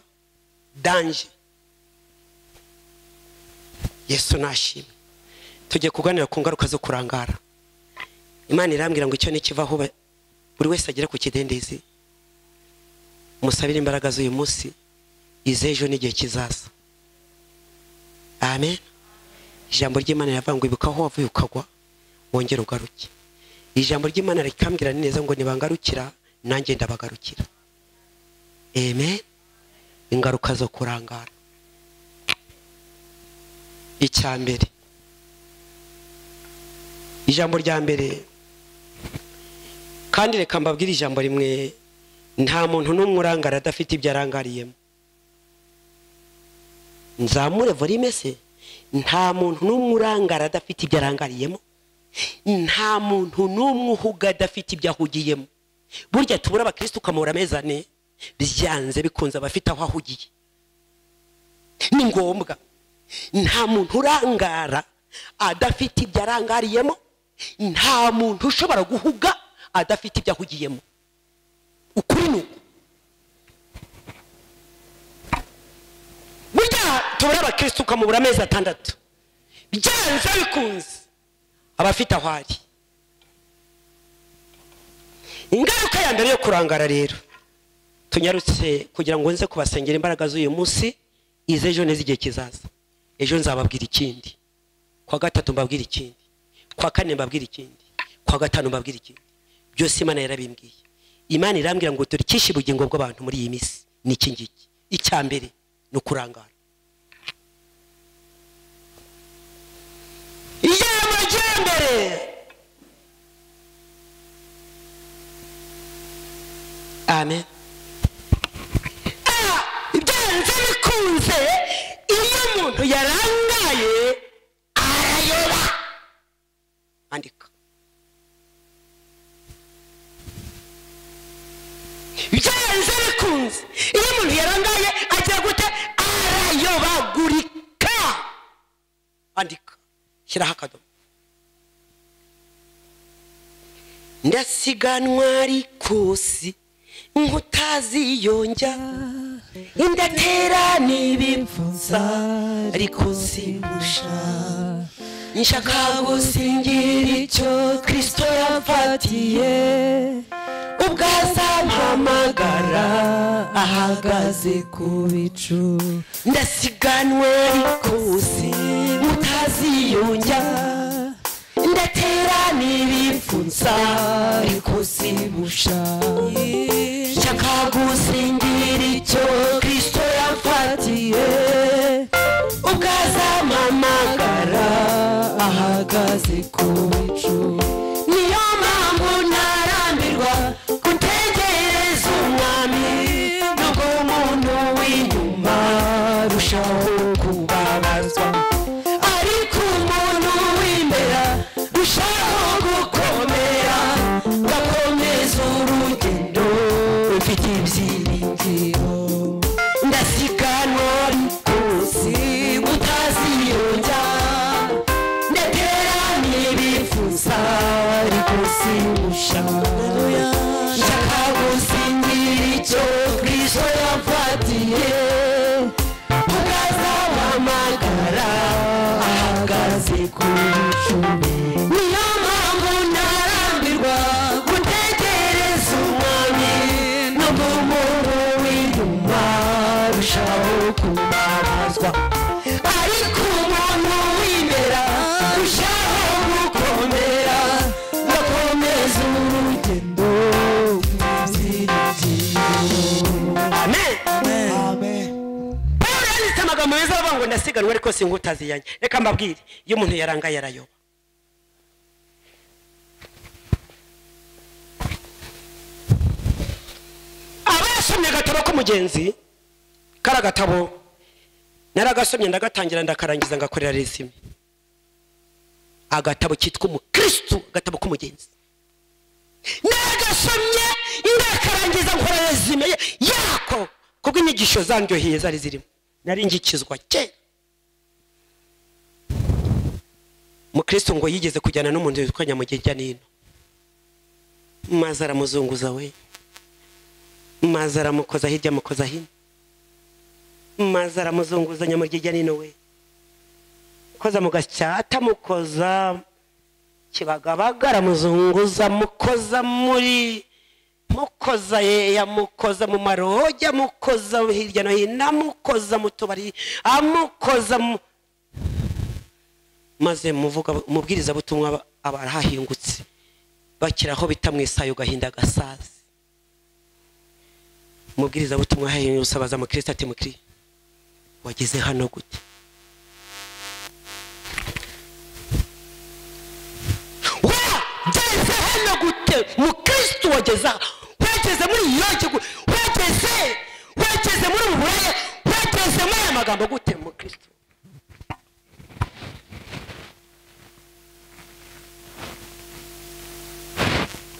Danje. Yesu nashimwe. Tugiye kuganira ku ngaruka zo kurangara. Imana irambwira ngo icyo nikivaho buri wese agere ku kidendezi. Musabire imbaraga z'uyu munsi, izejo n'igihe kizaza. Amen. Ijambo ry'Imana riravuga ngo ibuka aho wavuye ukagwa wongere ugaruke. Ijambo ry'Imana rikambwira neza ngo nibangarukira nanjye ndabagarukira. Amen. Ingaruka zo kurangara. Icya mbere, ijambo rya mbere, kandi reka mbabwire ijambo rimwe, nta muntu n'umwe urangara adafite ibyo arangariyemo. Nzamure volume se. Nta muntu n'umwe urangara adafite ibyo arangariyemo. Nta muntu n'umwe uhuga adafite ibyo ahugiyemo. Burya tubura abakristo ukamura amezane, byanze bikunze abafite aho ahugiye. Ni ngombwa. Nta muntu urangara adafite ibyo arangariyemo. Nta muntu ushobora guhuga adafite ibyo ahugiyemo. Ukuri ni uko burya tubura abakristo ukamubura amezi 6, byanze bikunze abafite aho ari. Ingaruka ya mbere yo kurangara rero, tunyarutse kugira ngo nze kubasengera imbaraga z'uyu munsi, ize ejo n'igihe kizaza. Ejo nzababwira ikindi, kwa gatatu mbabwira ikindi, kwa kane mbabwira ikindi, kwa gatanu mbabwira ikindi. Byose Imana yarabimbwiye. Imana irambwira ngo dore icyishe ubugingo bw'abantu muri iyi minsi ni iki ngiki. Icya mbere ni ukurangara. Iy'amajyambere. Amen. Ibyanze bikunze iyo umuntu yarangaye arayoba. Andika. Byanze bikunze iyo umuntu yarangaye agira gute? Arayobagurika. Andika, shyiraho akadomo. Ndasiganwa arikosi nkutaziyonjya, indatera n'ibipfunsa ariko simbusha, nshaka gusingira icyo Kristo yamfatiye, ubwo azampamagara ahagaze ku bicu. Ndasiganwa arikosi nkutaziyonjya, ndatera n'ibipfunsa ariko simbusha, nshaka gusingira icyo Kristo yamfatiye, ubwo azampamagara ahagaze ku bicu. Niyo mpamvu ntarambirwa gutegereza umwami, nubwo umuntu w'inyuma arushaho kubabazwa, ariko umuntu w'imbere arushaho gukomera, ngakomeza urugendo rufite ibyiringiro. Ndasiganwa arikosi utaziyonjya, ndatera n'ibifuza ariko simbusha, nshaka gusingira icyo Kristo yamfatiye, ubwo azampamagara ahagaze ku bicu. Niyo mpamvu ntarambirwa gutegereza umwami, nubwo umuntu w'inyuma arushaho kubabazwa, ariko umuntu w'imbere arushaho gukomera, ngakomeza urugendo rw'ibyiringiro. Amen. Amen. Pawulo yanditse amagambo meza avuga ngo ndasiganwa ariko sinkutaziyanjye. Reka mbabwire, iyo umuntu yarangaye arayoba. Abasomye agatabo k'umugenzi, kari agatabo naragasomye ndagatangira ndakarangiza ngakorera resume. Agatabo kitwa umukristo, agatabo k'umugenzi. Naragasomye ndakarangiza nkora resume yako, kubwo inyigisho zandyoheye zari zirimo. Nari ngikizwa kera. Mukristo ngo yigeze kujyana n'umuntu witwa Nyamugejya nino, maze aramuzunguza we, maze aramukoza hirya amukoza hino, maze aramuzunguza Nyamugejya nino we, koza mu gasyata mukoza Kibagabaga, aramuzunguza mukoza muri mukoza ye, amukoza mu maroge, amukoza hirya no hino, amukoza mu tubari, amukoza maze muvuga umubwiriza butumwa abarahingutse bakiraho bita mwisayo gahinda gasazi. Umubwiriza butumwa hahingutse abaza mukristo ati mukri wageze hano gute? Wageze hano gute? Mukristo wageze, wageze muri yoge, wageze muri uburaya, wageze muri aya magambo gute mukristo?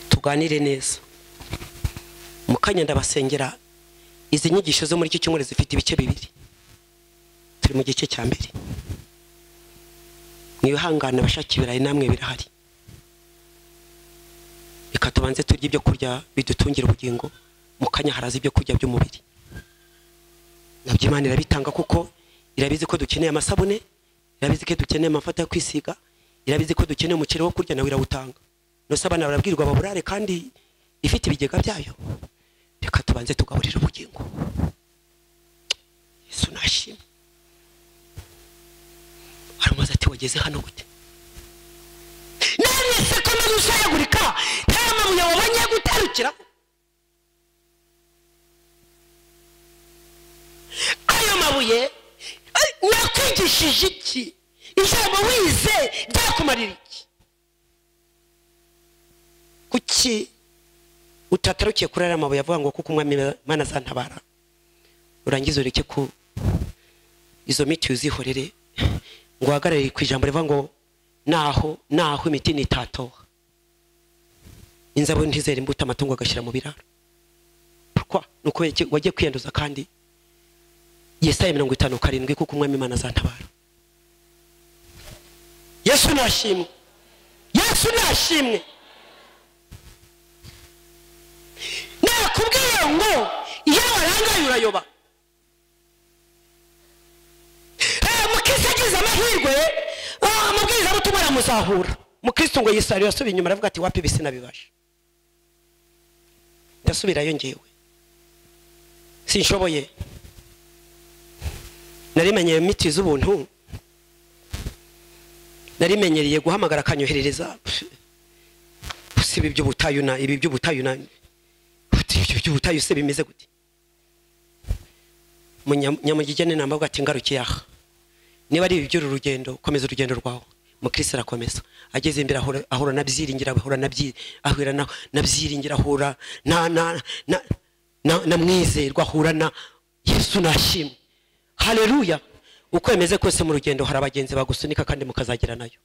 Tuganire neza. Mukanya ndabasengera. Izi nyigisho zo muri iki cyumweru zifite ibice bibiri. Turi mu gice cya mbere. Mwihangane abashaka ibirayi namwe birahari. Reka tubanze turye ibyo kurya bidutungira ubugingo, Mu kanya haraza ibyo kurya by'umubiri, nabyo Imana irabitanga kuko irabizi ko dukeneye amasabune, irabizi ko dukeneye amavuta yo kwisiga, irabizi ko dukeneye umuceri wo kurya, nawe irawutanga. Nose abana barabwirwa baburare kandi ifite ibigega byayo. Reka tubanze tugaburira ubugingo. Yesu nashimwe. Aramubaza ati wageze hano gute? None se ko mushayagurika nta mabuye wabonye gutarukira? Ayo mabuye nakwigishije iki? Ijambo wize ryakumarira iki? Kuki utatarukiye kuri aya mabuye avuga ngo kuko umwami Imana azantabara, urangize ureke ku izo miti uzihorere, ngo uhagarare ku ijambo rivuga ngo naho imiti nitatoha, inzabibu ntizera imbuto, amatungo agashyira mu biraro. Pourquoi? Nuko wagiye kwiyanduza. Kandi Yesaya 57 kuko umwami Imana azantabara. Yesu nashimwe. Yesu nashimwe. Nakubwiye ngo iyo warangaye urayoba. Mukristo agize amahirwe, amubwirizabutumwa aramuzahura. Mukristo ngo yisarira asubiye inyuma aravuga ati wapi bisi nabibasha, ndasubirayo ngewe sinshoboye. Narimenyeye imiti z'ubuntu, narimenyereye guhamagara akanyoherereza. Si ibi by'ubutayu na ibi by'ubutayu na iby'ubutayu se bimeze gute? Nyamugigene nambavuga ati ngarukiye aha, niba ari iby'uru rugendo komeza urugendo rwawe. Mukristo arakomeza, ageze imbere ahura na byiringira, ahura na ahura na byiringira, ahura na na na mwizerwa, ahura na Yesu nashimwe. Haleluya. Uko emeze kose mu rugendo hari abagenzi bagusunika kandi mukazagira nayo.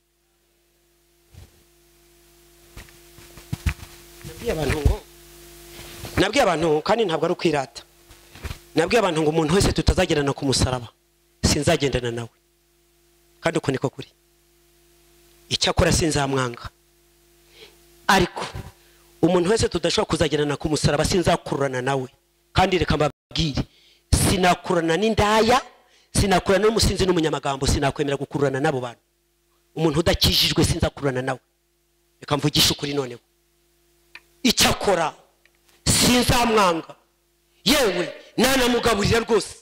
Nabwiye abantu kandi ntabwo ari ukwirata. Nabwiye abantu ngo umuntu wese tutazagerana ku musaraba sinzagendana nawe, kandi uko niko kuri. Icyakora sinzamwanga, ariko umuntu wese tudashobora kuzagerana ku musaraba sinzakururana nawe. Kandi reka mbabwire, sinakurana n'indaya, sinakurana n'umusinzi n'umunyamagambo, sinakwemera gukururana n'abo bantu. Umuntu udakijijwe sinzakururana nawe. Reka mvugishe ukuri noneho. Icyakora sinzamwanga, yewe nanamugaburira rwose,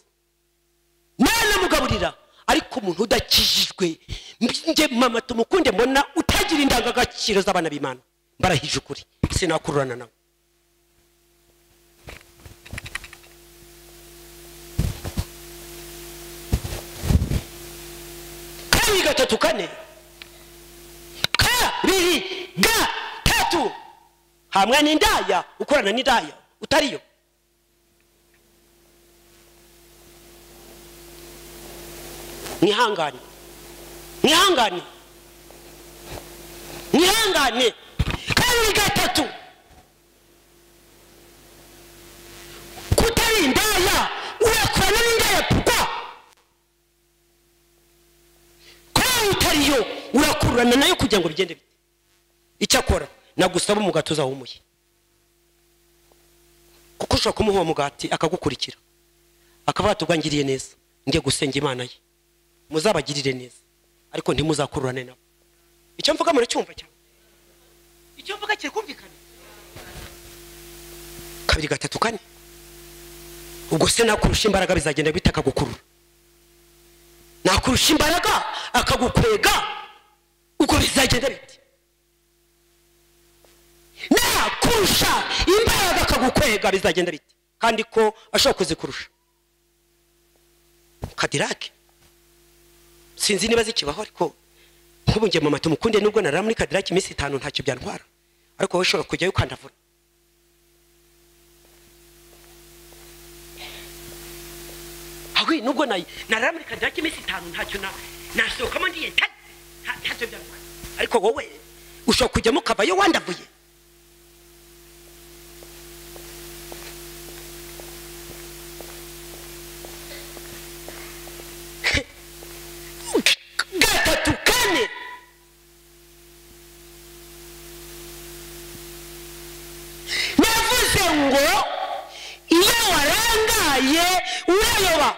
nanamugaburira. Ariko umuntu udakijijwe, nge mama tumukunde mbona utagira indangagaciro z'abana b'Imana, mbarahije ukuri sinakururana nawe. Kabiri gatatu kane, kabiri gatatu, hamwe n'indaya, ukorana n'indaya utariyo. Mwihangane, mwihangane, mwihangane. Kabiri gatatu, kutari indaya, urakorana n'indaya pukwa kwa utariyo, urakururana nayo kugira ngo bigende bite. Icyakora nagusaba umugati uzawumuye, kuko ushobora kumuha uwo mugati akagukurikira, akavuga ati ubwo angiriye neza ngiye gusenga Imana ye, muzabagirire neza, ariko ntimuzakururane nabo. Icyo mvuga muracyumva cyane? Icyo mvuga kiri kumvikana? Kabiri gatatu kane. Ubwo se nakurusha imbaraga bizagenda bite akagukurura? Nakurusha imbaraga akagukwega, ubwo bizagenda bite? Nakurusha imbaraga akagukwega bizagenda bite? Kandi ko ashobora kuzikurusha. Kadirake sinzi niba zikibaho, ariko nk'ubu ngiye mama tumukunde, nubwo narara muri Kadirake iminsi 5 ntacyo byantwara, ariko wowe ushobora kujyayo ukandavura. Ahwi nubwo narara muri Kadirake iminsi 5 ntacyo nasohokamo ngiye ntacyo byantwara, ariko wowe ushobora kujyamo ukavayo wandavuye. Gatatu kane, navuze ngo warangaye urayoba.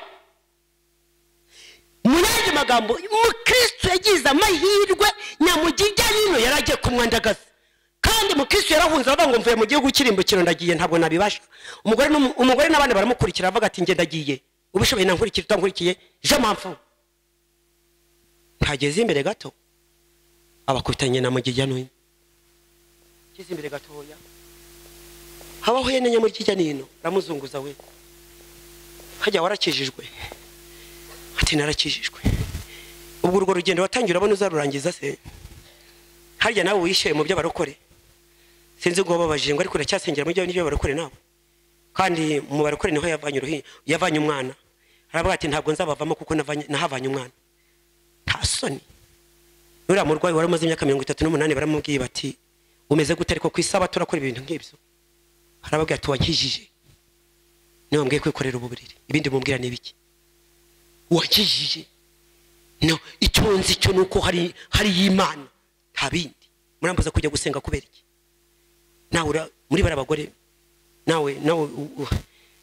Mu yandi magambo, umukristo yagize amahirwe nyamugijya nino yaragiye kumwandagaza, kandi umukristo yarahunze avuga ngo mvuye mu gihugu cy'irimbukiro ndagiye, ntabwo nabibasha. Umugore n'abandi baramukurikira avuga ati nge ndagiye, ubishoboye nankurikira, utankurikiye je mpamvu. Ntageze imbere gato abakubitanye na mugijya nino, ageze imbere gatoya habaho yene nyamugijya nino ramuzunguza, we hajya warakijijwe? Ati narakijijwe. Ubwo urwo rugendo watangiye urabona uzarurangiza se? Harya nawe wishyuye mu byo barokore? Sinzi ngo babajije ngo ariko uracyasengera mu byo n'ibyo barokore nawe? Kandi mu barokore niho yavanye uruhi, yavanye umwana. Aravuga ati ntabwo nzabavamo kuko nahavanye umwana. Nta soni. Nuriya murwayi wari umaze imyaka 38 baramubwiye bati umeze gute ariko ku isabato urakora ibintu nk'ibyo? Arababwira ati wankijije, niwe wambwiye kwikorera uburiri, ibindi mumbwira ni ibiki? Wakijije. No, icyo nzi cyo nuko hari y'Imana, nta bindi. Murambuza kujya gusenga kubera iki? Nawe muri bara abagore, nawe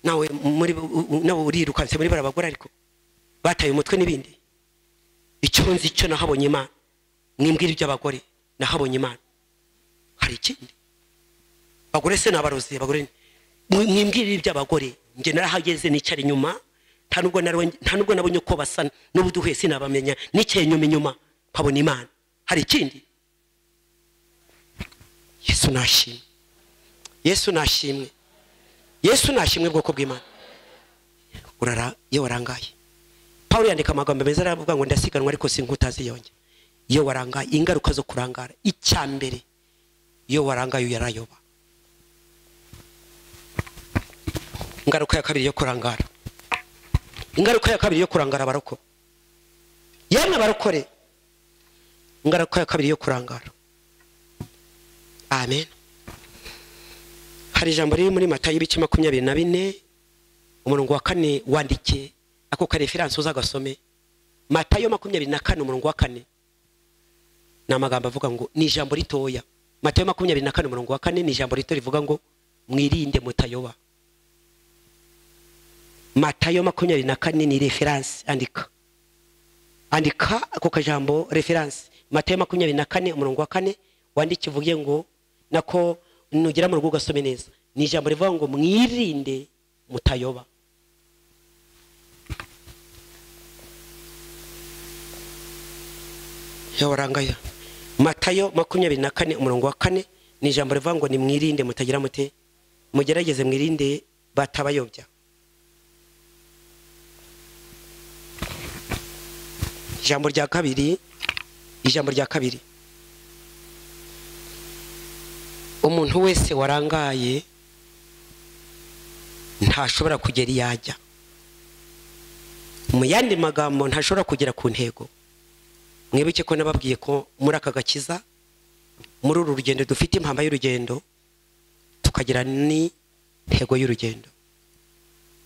nawe muri nawe urirukanse muri bara abagore ariko bataye umutwe n'ibindi. Icyo nzi cyo nahabonye Imana. Mwimbwira iby'abagore, nahabonye Imana. Hari ikindi? Bagore se nabarozi, abagore mwimbwira iby'abagore, nge narahageze nicara inyuma. Nta nubwo nabonye uko basa n'ubuduhuye sinabamenya, nicaye inyuma nkabona Imana. Hari ikindi? Yesu nashimwe, Yesu nashimwe, Yesu nashimwe bwoko bw'Imana. Urara iyo warangaye. Paulo yandika amagambo meza aravuga ngo ndasiganwa ariko sinkutazi yonge. Iyo warangaye, ingaruka zo kurangara, icyambere iyo warangaye yarayoba. Ingaruka ya kabiri yo kurangara, ingaruka ya kabiri yo kurangara baroko, yemwe barokore, ingaruka ya kabiri yo kurangara. Amen. Hari ijambo riri muri Matayo ibice 24 umurongo wa 4, wandike ako ka reference uzagasome. Matayo 24 umurongo wa 4 ni amagambo avuga ngo, ni ijambo ritoya. Matayo 24 umurongo wa 4 ni ijambo rito rivuga ngo mwirinde mutayoba. Matayo 24 ni reference, andika. Andika ako kajambo reference. Matayo 24 umurongo wa 4 wandike uvuge ngo nako nugera mu rugo gasome neza. Ni ijambo rivuga ngo mwirinde mutayoba. Yawarangaya. Matayo 24 umurongo wa 4 ni ijambo rivuga ngo nimwirinde mutagira mute, mugerageze mwirinde batabayobya. Ijambo rya kabiri, ijambo rya kabiri, umuntu wese warangaye ntashobora kugera iyajya. Mu yandi magambo ntashobora kugera ku ntego. Mwibuke ko nababwiye ko muri aka gakiza, muri uru rugendo dufite impamba y'urugendo, tukagira n'intego y'urugendo.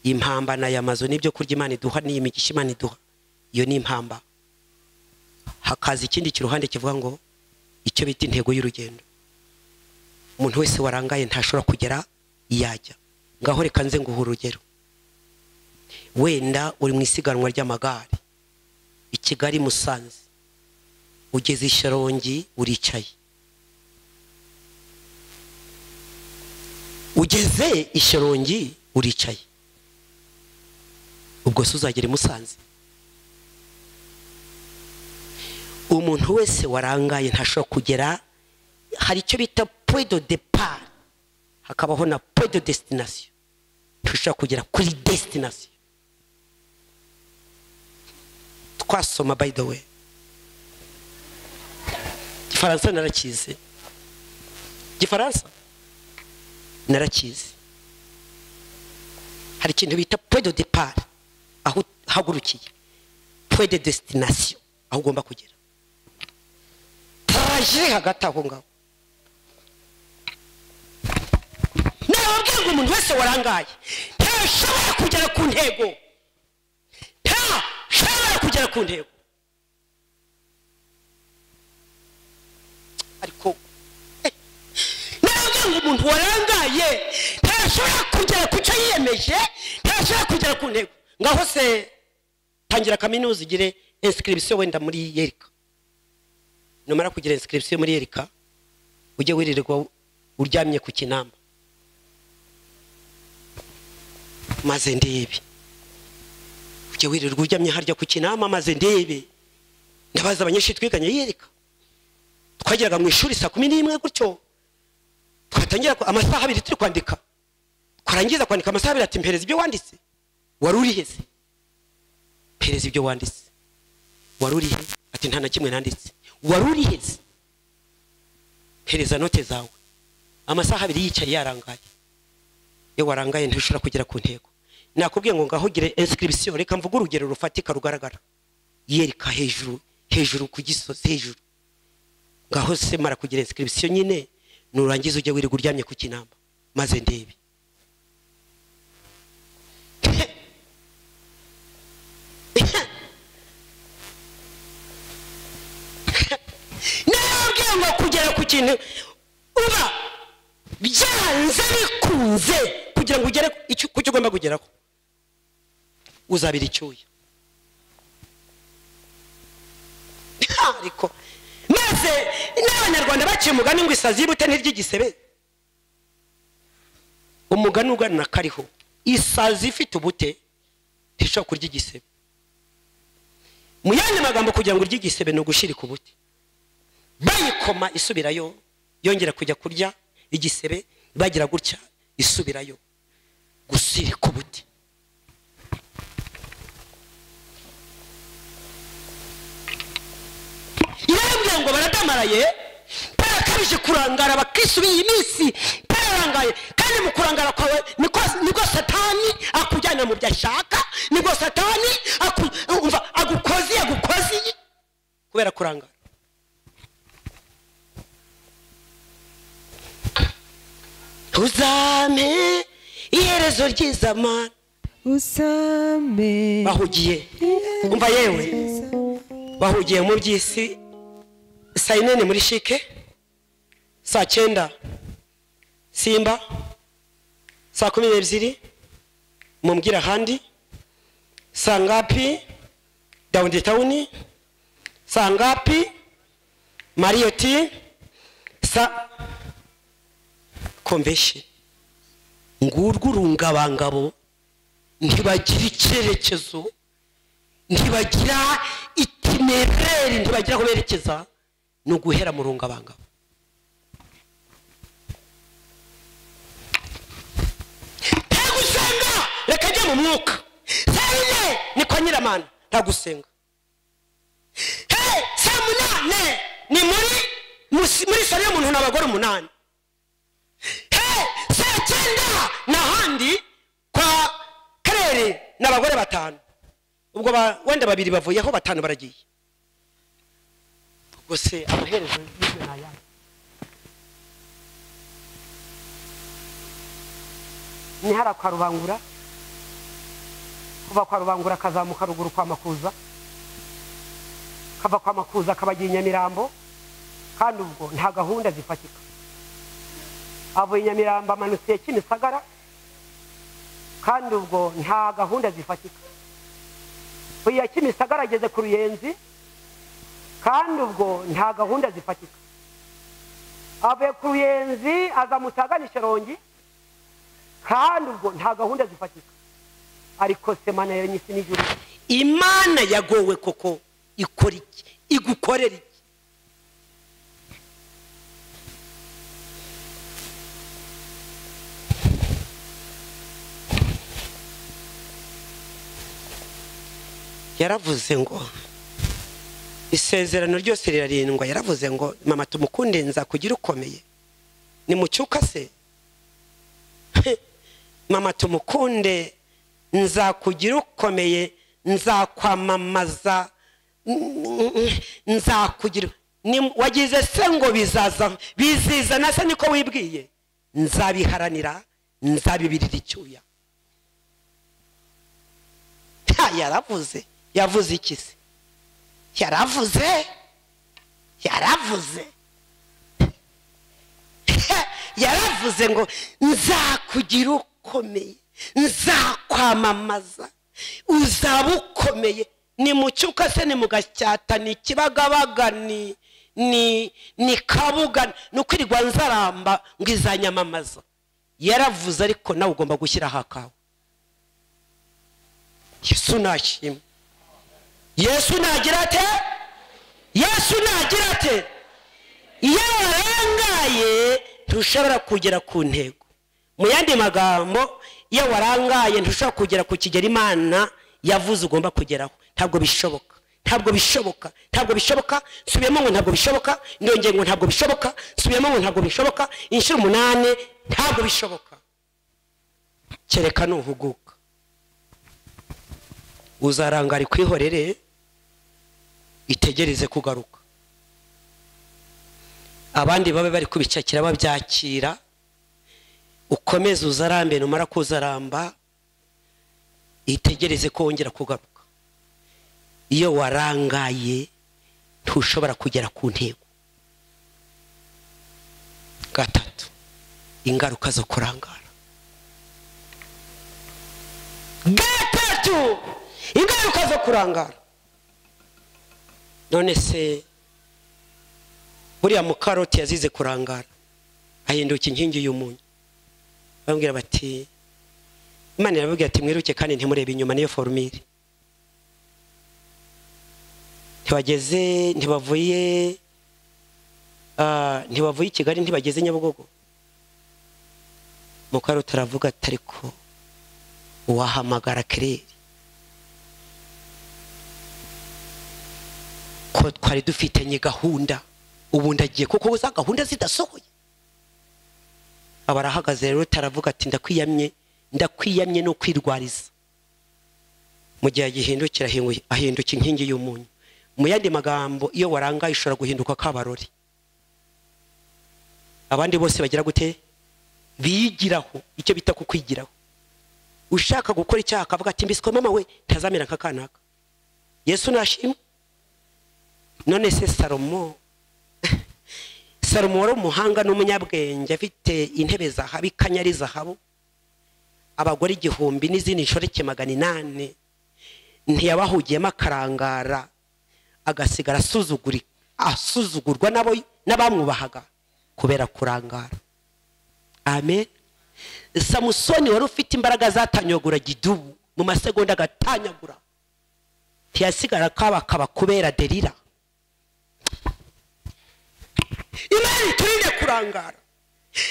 Impamba na yamazo n'ibyo kurya Imana iduha n'imigisha Imana iduha, iyo ni impamba. Hakaza ikindi kiruhande kivuga ngo icyo bita intego y'urugendo. Umuntu wese warangaye ntashobora kugera iyajya. Ngaho reka nze nguhe urugero. Wenda uri mu isiganwa ry'amagare i Kigali Musanze, ugeze i Sharongi uricaye. Ugeze i Sharongi uricaye, ubwo se uzagera i Musanze? Umuntu wese warangaye ntashobora kugera. Hari icyo bita point de départ, hakabaho na point de destination. Ntushobora kugera kuri destination. Twasoma by the way, Gifaransa narakize, Gifaransa narakize. Hari ikintu bita point de départ, aho uhagurukiye, point de destination, aho ugomba kugera. Trajet hagati aho ngaho. Nababwira ngo umuntu wese warangaye ntashobora kugera ku ntego, ntashobora kugera ku ntego. Ariko nababwira Narababwiye ngo umuntu warangaye ntashobora kugera ku cyo yiyemeje, ntashobora kugera ku ntego. Ngaho se tangira kaminuza ugire inscription wenda muri Yerika. Numara kugira inscription muri Yerika, ujye wirirwa uryamye ku kinamba, maze ndebe. Ujye wirirwa uryamye harya ku kinamba, maze ndebe. Ndabaza abanyeshuri twiganye Yerika, twageraga mu ishuri saa 11 gutyo, twatangira amasaha abiri turi kwandika, twarangiza kwandika amasaha abiri, ati mpereza ibyo wanditse. Wari uri he se? Mpereza ibyo wanditse. Wari uri he? Ati nta na kimwe nanditse. Wari uri he se? Mpereza note zawe. Amasaha abiri yicaye yarangaye. Iyo warangaye ntushobora kugera ku ntego. Nakubwiye ngo ngaho ugire inscription. Reka mvuge urugero rufatika rugaragara. Yerika hejuru, hejuru ku gisozi hejuru. Ngaho se mara kugira inscription nyine, nurangiza ujye wirirwa uryamye ku kinamba, maze ndebe. Narababwiye ngo kugera ku kintu uba byanze bikunze, kugira ngo ugere ku cyo ugomba kugeraho, uzabira icyuya. Ariko maze n'Abanyarwanda baciye umugani ngo isazi y'ubute ntirya. Umugani ugana kariho, isazi ifite ubute ntishobora kurya igisebe. Mu yandi magambo, kugira ngo urye igisebe ni ugushirika ubute. Bayikoma isubirayo, yongera kujya kurya igisebe, bagira gutya isubirayo, gusirika ubute. Yarabwiye ngo baradamaraye, barakabije kurangara, bakisubiye iminsi bararangaye. Kandi mu kurangara kwawe niko Satani akujyana mu byo ashaka, niko Satani agukozi kubera kurangara. Uzame iherezo ry'izamana, usame. Bahugiye, umva yewe, bahugiye mu by'isi. Saa 4 muri shike, saa 9 Simba, saa 12 mumbwira ahandi, saa ngapi downtown, saa ngapi Marriott, saa convention. Ngurwo urungabangabo ntibagira icyerekezo, ntibagira itinereri, ntibagira aho berekeza, ni uguhera mu rungabangabo. Nta gusenga, reka njye mu mwuka. Saa 4 ni kwa Nyiramana, nta gusenga. Saa 8 ni muri sare y'umuntu n'abagore 8. Saa 9 n'ahandi kwa Karere n'abagore 5. Ubwo wenda 2 bavuyeho, 5 baragiye. Ubwo se amaherezo y'ibyo ni ayahe? Ni hara kwa Rubangura, kuva kwa Rubangura kazamuka ruguru kwa Makuza, kava kwa Makuza kabagiye Nyamirambo, kandi ubwo nta gahunda zifatika. Avuye Nyamirambo amanutse Kimisagara, kandi ubwo nta gahunda zifatika. Uya Kimisagara ageze ku Ruyenzi, kandi ubwo nta gahunda zifatika. Avuye ku Ruyenzi aza Mutagani Shyorongi, kandi ubwo nta gahunda zifatika. Ariko se Mana yaremye isi n'ijuru, Imana yagowe koko ikora iki? Igukorera iki? Yaravuze ngo isezerano ryose rirarindwa. Yaravuze ngo mama tumukunde nzakugira ukomeye. Nimucyuka se? Mama tumukunde nzakugira ukomeye, nzakwamamaza, nzakugira. Wagize se ngo bizaza, bizizana se niko wibwiye? Nzabiharanira, nzabibirira icyuya. Yaravuze. Yavuze iki se? Yaravuze. Yaravuze ngo nzakugira ukomeye, nzakwamamaza, uzaba ukomeye. Ni mu Cyuka se, ni mu Gasyata, ni Kibagabaga, ni Kabuga, ni ukwirirwa nzaramba ngo izanyamamaza. Yaravuze ariko nawe ugomba gushyira hakawe. Yesu nashimwe. Yesu nagira ate? Yesu nagira ate? Iyo warangaye ntushobora kugera ku ntego. Mu yandi magambo, iyo warangaye ntushobora kugera ku kigero Imana yavuze ugomba kugeraho. Ntabwo bishoboka, ntabwo bishoboka, ntabwo bishoboka. Nsubiyemo ngo ntabwo bishoboka, ndongeye ngo ntabwo bishoboka, nsubiyemo ngo ntabwo bishoboka, inshuro 8 ntabwo bishoboka. Kereka nuhuguka. Uzarangara ikwihorere, itegereze kugaruka. Abandi babe bari kubicakira babyakira, ukomeze uzarambe, numara kuzaramba itegereze ko wongera kugaruka. Iyo warangaye ntushobora kugera ku ntego. Gatatu, ingaruka zo kurangara. Gatatu, ingaruka zo kurangara. None se buriya mukaroti yazize kurangara, ahinduka inkingi y'umunyu. Bambwira bati, Imana irababwira ati mwiruke kandi ntimurebe inyuma, niyo formule. Ntibageze, ntibavuye i Kigali, ntibageze Nyabugogo. Mukaroti aravuga ati ariko uwahamagara Kireri, ko twari dufitanye gahunda, ubu ndagiye kuko za gahunda zidasohoye. Abarahagaze rero taravuga ati ndakwiyamye, ndakwiyamye no kwirwariza. Mu gihe agihindukira ahinduka inkingi y'umunyu. Mu yandi magambo, iyo warangaye ushobora guhinduka kabarori. Abandi bose bagira gute? Bigiraho, icyo bita kukwigiraho. Ushaka gukora icyaha akavuga ati mbiswe mama we ntazamera nka kanaka. Yesu nashimwe. None se Salomo wari umuhanga n'umunyabwenge, afite intebe zahabu, ikanyari zahabu, abagore 1000 n'izindi nshoreke 800, ntiyabahugiyemo akarangara, agasigara asuzugurwa nabo n'abamwubahaga kubera kurangara. Amen. Samusoni wari ufite imbaraga zatanyagura gidubu mu masegonda agatanyagura, ntiyasigara kabakaba kubera Delila. Imana iturinde kurangara.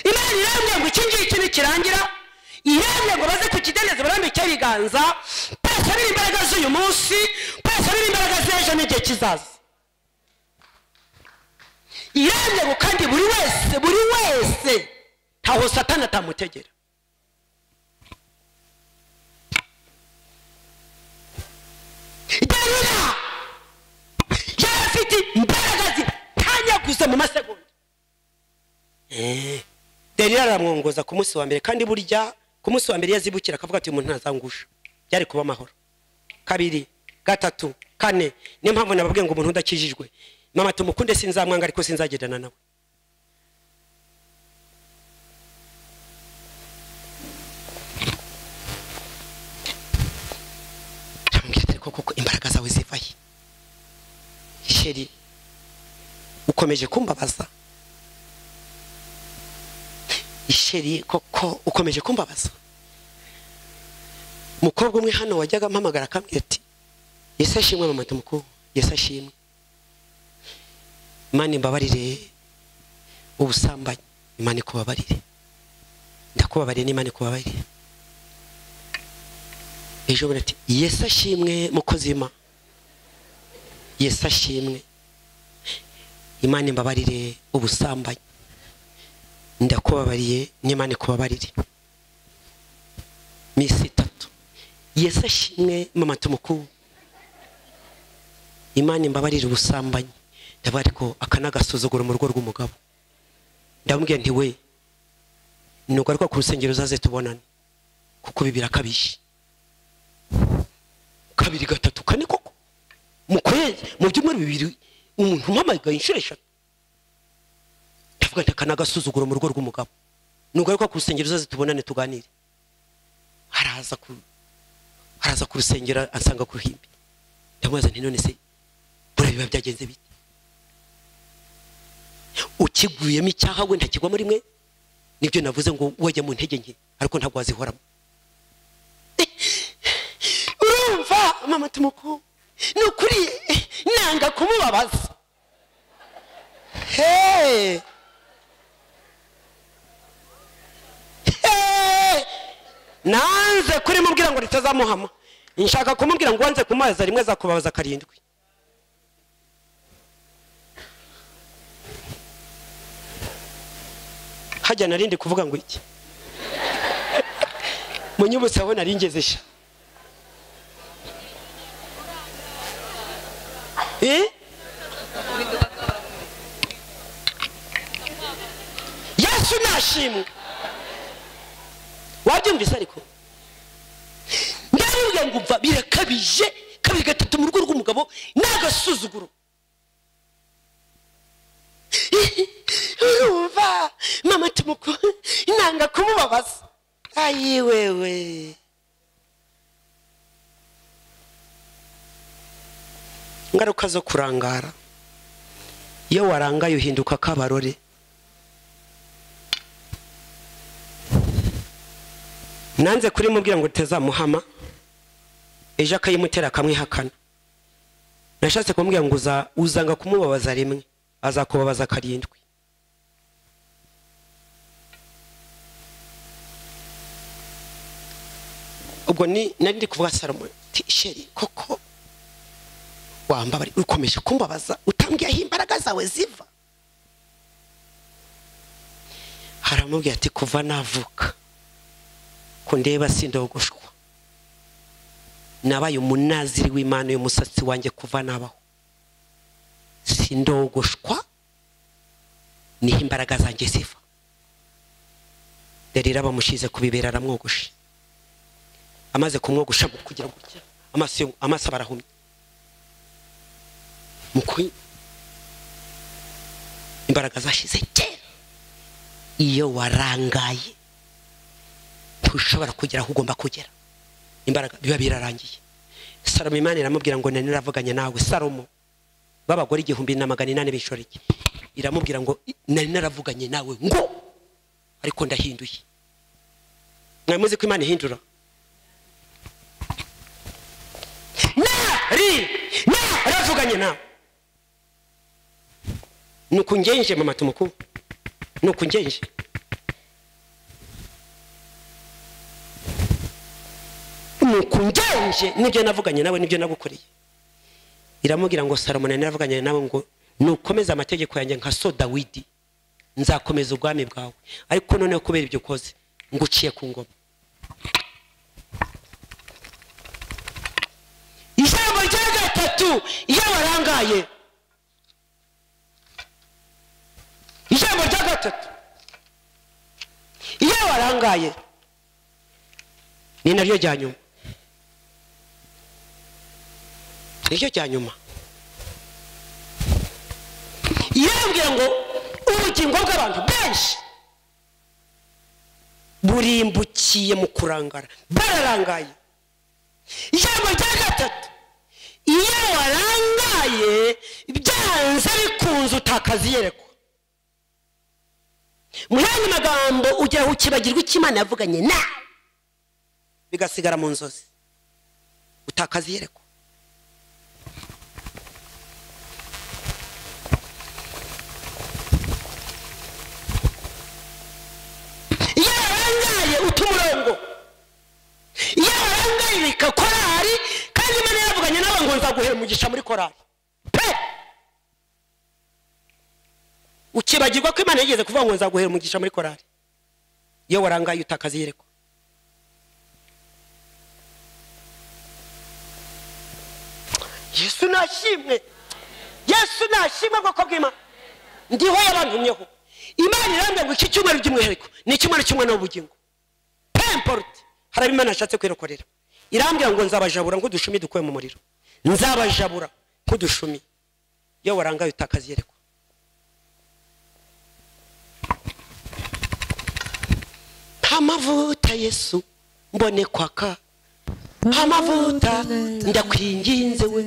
Imana irambwira ngo iki ngiki nikirangira, irambwira ngo baze kukidendeza barambike ibiganza, pasabira imbaraga z'uyu munsi, pasabira imbaraga z'ejo n'igihe kizaza. Irambwira ngo kandi buri wese, buri wese ntaho Satani atamutegera. Delila yari afite imbaraga zitanyaguza mu masegonda. Delila aramwongoza ku munsi wa mbere, kandi burya ku munsi wa mbere yazibukira akavuga ati umuntu ntazangusha, byari kuba amahoro. 2, 3, 4. Niyo mpamvu nababwiye ngo umuntu udakijijwe, mama tumukunde sinzamwanga ariko sinzagendana nawe. Koko imbaraga zawe zivahe? Sheri, ukomeje kumbabaza. Isheri koko ukomeje kumbabaza. Umukobwa umwe hano wajyaga mpamagara akambwira ati Yesu ashimwe mama tumuku, Yesu ashimwe, Imana imbabarire ubusambanyi, Imana ikubabarire, ndakubabariye n'Imana ikubabarire. Ejo bundi ati Yesu ashimwe mukozi w'Imana, Yesu ashimwe, Imana imbabarire ubusambanyi, ndakubabariye n'Imana ikubabarire. Misi 3, Yesu ashimwe mama tumuku, Imana imbabarire ubusambanyi. Ndavuga ariko aka n'agasuzuguro mu rugo rw'umugabo. Ndamubwira nti we nugaruka ku rusengero uzaze tubonane, kuko ibi birakabije. 2, 3, 4 koko mu kwezi, mu byumweru 2 umuntu umpamagaye inshuro 3. Ndavuga nti aka n'agasuzuguro mu rugo rw'umugabo. Nugaruka ku rusengero uzaze tubonane tuganire. Haraza ku rusengero ansanga ku ruhimbi. Ndamubaza nti none se buriya biba byagenze bite? Ukiguyemo icyaha we ntakigwamo rimwe? Nibyo navuze ngo wajya mu ntege nke ariko ntabwo wazihoramo. Urumva mama tumuko ni ukuri nanga kumubabaza. Hey! Hey! Nanze kuri mubwira ngo ritazamuhama. Nshaka kumubwira ngo wanze kumaza rimwe azakubabaza karindwi. Hajya narindi kuvuga ngo iki? Munyubutse aho naringeze sha. Yesu nashimwe. Wabyumvise ariko? Ndavuga ngo umva birakabije kabiri gatatu mu rugo rw'umugabo n'agasuzuguro. Urumva mama tumuko nanga kumubabaza. Ayi wewe. Ingaruka zo kurangara. Iyo warangaye uhinduka kabarore. Nanze kuri mubwira ngo tezamuhama ejo akayimutera akamwihakana. Nashatse kumubwira ngo uzanga kumubabaza rimwe azakubabaza karindwi. Ubwo ni nari ndi kuvuga Salomo sheri koko wambabari ukomeje kumbabaza utambwiye aho imbaraga zawe ziva. Haramubwira ati kuva navuka kundeba sindogoshwa, nabaye umunaziri w'Imana uyu musatsi wanjye kuva nabaho sindogoshwa, niho imbaraga zanjye ziva. Derira bamushize kubibera aramwogosha. Amaze kumwogosha kugira gutya amaso barahumye. Mukwi imbaraga zashize kera. Iyo warangaye ntushobora kugera aho ugomba kugera, imbaraga biba birarangiye. Salomo Imana iramubwira ngo nani naravuganye nawe. Salomo babagore 1800 b'inshoreke, iramubwira ngo nari naravuganye nawe ngo ariko ndahinduye. Mwamuzi ko Imana ihindura? Nari naravuganye nawe. Nukungenje mama tumuku, nukungenje. Nukungenje nibyo navuganye nawe nibyo nagukoreye. Iramubwira ngo Salomo nari naravuganye nawe ngo nukomeza amategeko yanjye nka so Dawidi nzakomeza ubwami bwawe, ariko noneho kubera ibyo ukoze nguciye ku ngoma. Ijambo rya gatatu iyo warangaye, ijambo rya gatatu iyo warangaye ni naryo rya nyuma, niryo rya nyuma. Yambwira ngo ubugingo bw'abantu benshi burimbukiye mu kurangara, bararangaye. Ijambo rya gatatu iyo warangaye byanze bikunze utakaza iyerekwa. Mu yandi magambo ugera ukibagirwa icyo Imana yavuganye nawe bigasigara mu nzozi, utakaza iyerekwa. Iyo warangaye uta umurongo, iyo warangaye bika korari kandi Imana yavuganye nawe ngo nzaguhera umugisha muri korari pe, ukibagirwa ko Imana yigeze kuvuga ngo nzaguhera umugisha muri korari. Iyo warangaye utakaza iyerekwa. Yesu nashimwe, Yesu nashimwe bwoko bw'Imana. Ndiho yabantumyeho. Imana irambwira ngo iki cyumweru by'umwihariko ni icyumweru cy'umwana w'ubugingo. Peu importe, hari Imana yashatse kwirokorera. Irambwira ngo nzabajabura ngo dushumi dukuye mu muriro, nzabajabura ngo dushumi. Iyo warangaye utakaza iyerekwa. Amavuta Yesu mbone kwaka, amavuta ndakwinginze we,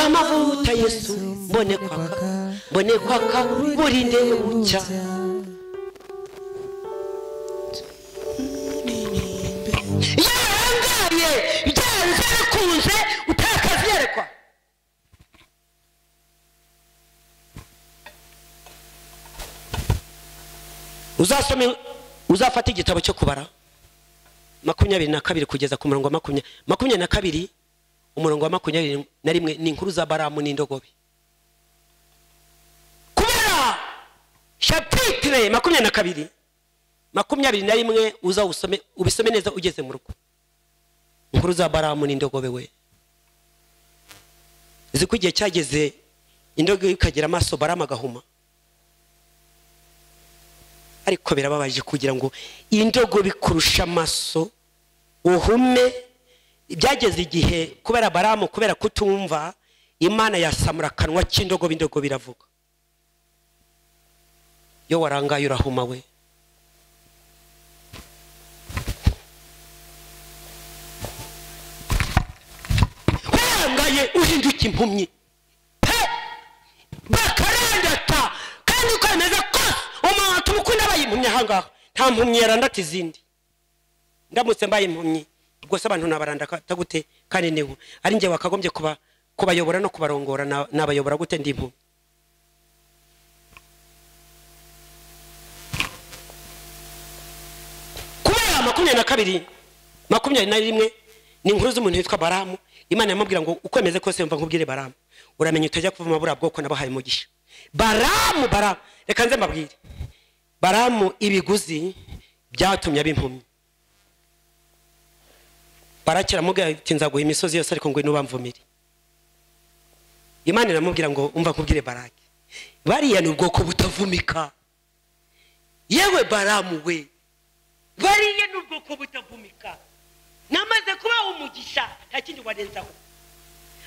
amavuta Yesu mbone kwaka, mbone kwaka burinde bucya. Yarangaye byanze bikunze utakaziyerekwa. Uzasome, uzafata igitabo cyo kubara 22 kugeza ku murongo wa 22, umurongo wa 21 ni inkuru za Baramu n'indogobe. Kubara chapitre 22 21 uza usome, ubisome neza ugeze mu rugo. Inkuru za Baramu n'indogobe we. Uzi ko igihe cyageze indogobe ikagira amaso Baramu agahuma. Ariko birababaje kugira ngo indogobe ikurusha amaso uhume. Byageze igihe kubera Baramu, kubera kutumva, Imana yasamura akanwa cy'indogobe, indogobe iravuga. Yo warangaye urahuma we. Warangaye uhinduka impumyi pe, bakarandata kandi uko bimeze kose umuntu umukunda abaye impumyi ahangaha nta mpumyi yarandata izindi. Ndamutse mbaye impumyi ubwo se abantu nabarandata gute? Kandi niwe ari njye wakagombye kuba kubayobora no kubarongora, nabayobora gute ndi impumyi? Kubera 22 21 ni inkuru z'umuntu witwa Baramu. Imana yamubwira ngo uko bimeze kose mva nkubwire Baramu, uramenye utajya kuvuma buriya bwoko nabahaye umugisha. Baramu, Baramu, reka nze mbabwire, Baramu ibiguzi byatumye aba impumyi. Baraki aramubwira ati nzaguha imisozi yose ariko ngwino ubamvumire. Imana iramubwira ngo umva nkubwire Baraki, bariya ni ubwoko butavumika. Yewe Baramu we, bariya ni ubwoko butavumika, namaze kuba umugisha nta kindi warenzaho.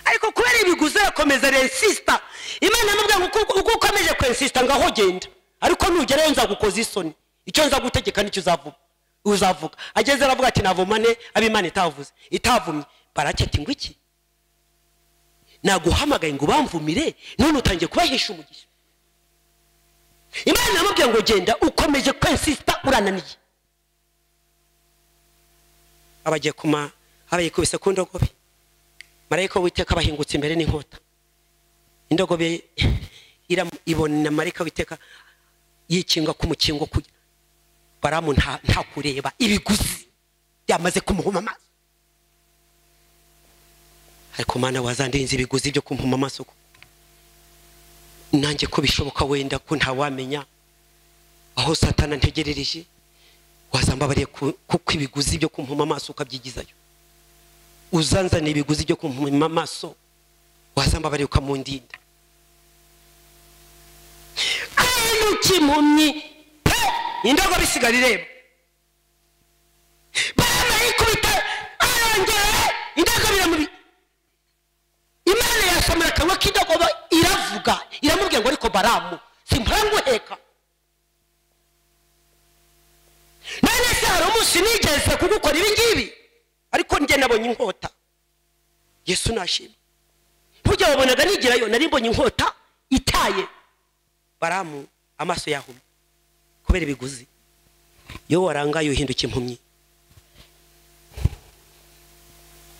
Ariko kubera ibiguzi arakomeza arensista. Imana iramubwira ngo uko ukomeje kwensista ngaho genda, ariko nugerayo nzagukoza isoni, icyo nzagutegeka nicyo uzavuga uzavuga. Ageze aravuga ati navumane ab'Imana itavuze itavumye. Baraki ati ngo iki? Naguhamagaye ngo bamvumire none utangiye kubahisha umugisha. Imana iramubwira ngo genda, ukomeje kwensista urananiye. Abagiye kuma abayikubise ku ndogobe, marayika w'Uwiteka abahingutse imbere n'inkota. Indogobe ibona marayika w'Uwiteka yikinga ku mukingo kujya. Baramu nta kureba, ibiguzi byamaze kumuhuma amaso. Ariko Mana wazandinze ibiguzi byo kumuhuma amaso, nanjye ko bishoboka wenda ko ntawamenya aho Satana ntegerereje, wazambabariye kuko ibiguzi byo kumpuma amaso ukabyigizayo. Uzanzana ibiguzi byo kumpuma amaso, wazambabariye ukamundinda. Ahinduka impumyi pe, indogobe isigara ireba. Barayikubita arongera indogobe iramubi. Imana yasamura akanwa k'indogobe iravuga, iramubwira ngo ariko Baramu simpora nguheka. None se hari umunsi nigeze kugukora ibi ngibi? Ariko njye nabonye inkota. Yesu nashimwe. Burya wabonaga nigerayo nari mbonye inkota itaye. Baramu amaso yahumye kubera ibiguzi. Iyo warangaye uhinduka impumyi.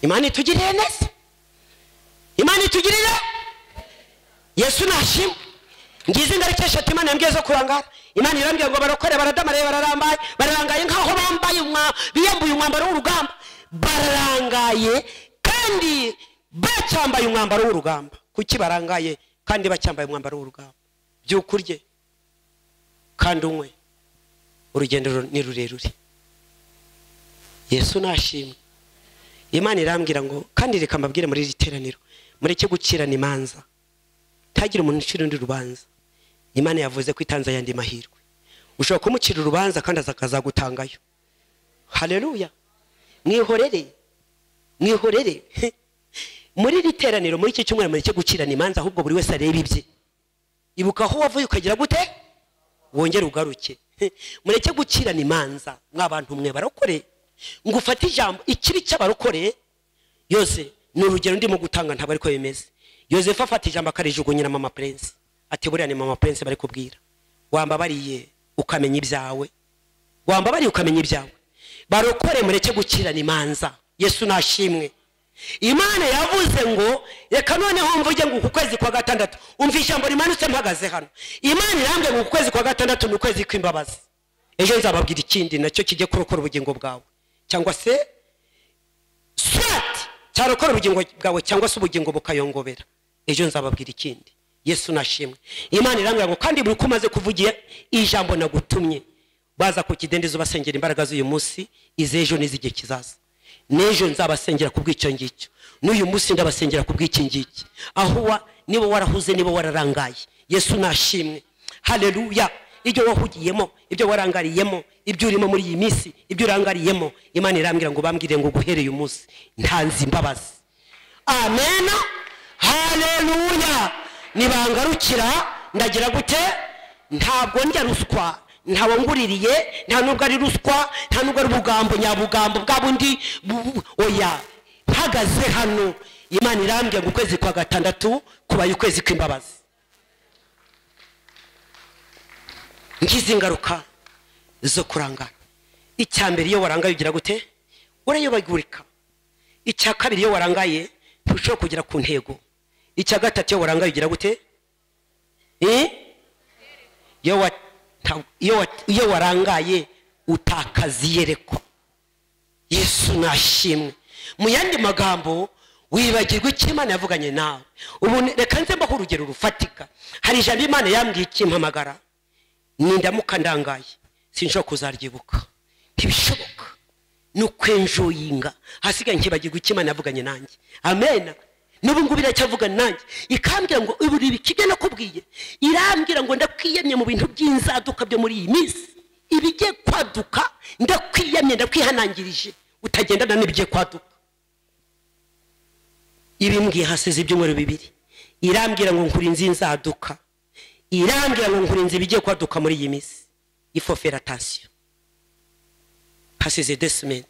Imana itugirire neza, Imana itugirire. Yesu nashimwe. Ngize ingaruka eshatu Imana yambwiye zo kurangara. Imana irambwira ngo barokore baradamaraye bararambaye, bararangaye nkaho bambaye biyambuye umwambaro w'urugamba. Bararangaye kandi bacyambaye umwambaro w'urugamba. Kuki barangaye kandi bacyambaye umwambaro w'urugamba? Byukurye kandi unywe, urugendo ni rurerure. Yesu nashimwe. Imana irambwira ngo kandi reka mbabwire muri iri teraniro, mureke gukirana imanza, tagira umuntu ucira undi rubanza. Imana yavuze ko itanze ayandi mahirwe. Ushobora kumucira urubanza kandi akazagutangayo. Haleluya. Mwihorere, mwihorere. Muri iri teraniro, muri iki cyumweru, mureke gukirana imanza, ahubwo buri wese arebe ibye. Ibuka aho wavuye ukagira gute, wongere ugaruke. Mureke gucirana imanza mwabantu mwe barokore, ngo ufate ijambo ikibi cy'abarokore. Yose ni urugero ndimo gutanga, ntabwo ariko bimeze. Yosefu afata ijambo akarijugunyira mama Prince, ati buriya ni mama Prince bari kubwira, wambabariye ukamenya ibyawe, wambabariye ukamenya ibyawe. Barokore mureke gucirana imanza. Yesu nashimwe. Imana yavuze ngo reka noneho mvuge ngo ukwezi kwa gatandatu, umva ijambo rimanutse mpagaze hano. Imana irambwiye ngo ukwezi kwa gatandatu ni ukwezi kw'imbabazi. Ejo nzababwira ikindi nacyo kijye kurokora ubugingo bwawe, cyangwa se swat cyarokora ubugingo bwawe, cyangwa se ubugingo bukayongobera. Ejo nzababwira ikindi. Yesu nashimwe. Imana irambwira ngo kandi buri kumaze kuvugira ijambo nagutumye, baza ku kidendezo basengera imbaraga z'uyu munsi, izejo n'izigihe kizaza. N'ejo nzabasengera kubw'icyo ngicyo, n'uyu munsi ndabasengera kubw'iki ngiki. Aho niba warahuze, niba wararangaye, Yesu nashimwe. Haleluya. Ibyo wahugiyemo, ibyo warangariyemo, ibyo urimo muri iyi minsi, ibyo urangariyemo, Imana irambwira ngo bambwire ngo guhereye umunsi ntanze imbabazi. Amen. Haleluya. Nibangarukira ndagira gute? Ntabwo ndya ruswa, ntawe nguririye, nta nubwo ari ruswa, nta nubwo ari ubugambo nyabugambo bwa bundi, oya. Mpagaze hano, Imana irambwira ngo ukwezi kwa gatandatu kubaye ukwezi kw'imbabazi. Ngize ingaruka zo kurangara. Icya mbere, iyo warangaye ugira gute? Urayobagurika. Icya kabiri, iyo warangaye ntushobora kugera ku ntego. Icya gatatu, iyo warangaye ugira gute? Iyo warangaye utakaza iyerekwa. Yesu nashimwe. Mu yandi magambo, wibagirwa icyo Imana yavuganye nawe. Ubu reka nze mbaho urugero rufatika. Hari ijambo Imana yambwiye ikimpamagara, nindamuka ndangaye sinshobora kuzaryibuka, ntibishoboka. Ni ukwenjoyinga, hasigaye nkibagirwa icyo Imana yavuganye nanjye. Amen. N'ubu ngubu iracyavuga nanjye, ikambwira ngo iburi ibyo nakubwiye, irambwira ngo ndakwiyamye mu bintu by'inzaduka byo muri iyi minsi, ibigiye kwaduka ndakwiyamye, ndakwihanangirije utagendana n'ibigiye kwaduka. Ibimbwiye hasize ibyumweru bibiri, irambwira ngo nkurinze inzaduka, irambwira ngo nkurinze ibigiye kwaduka muri iyi minsi. Il faut faire attention. Hasize 2 semaines,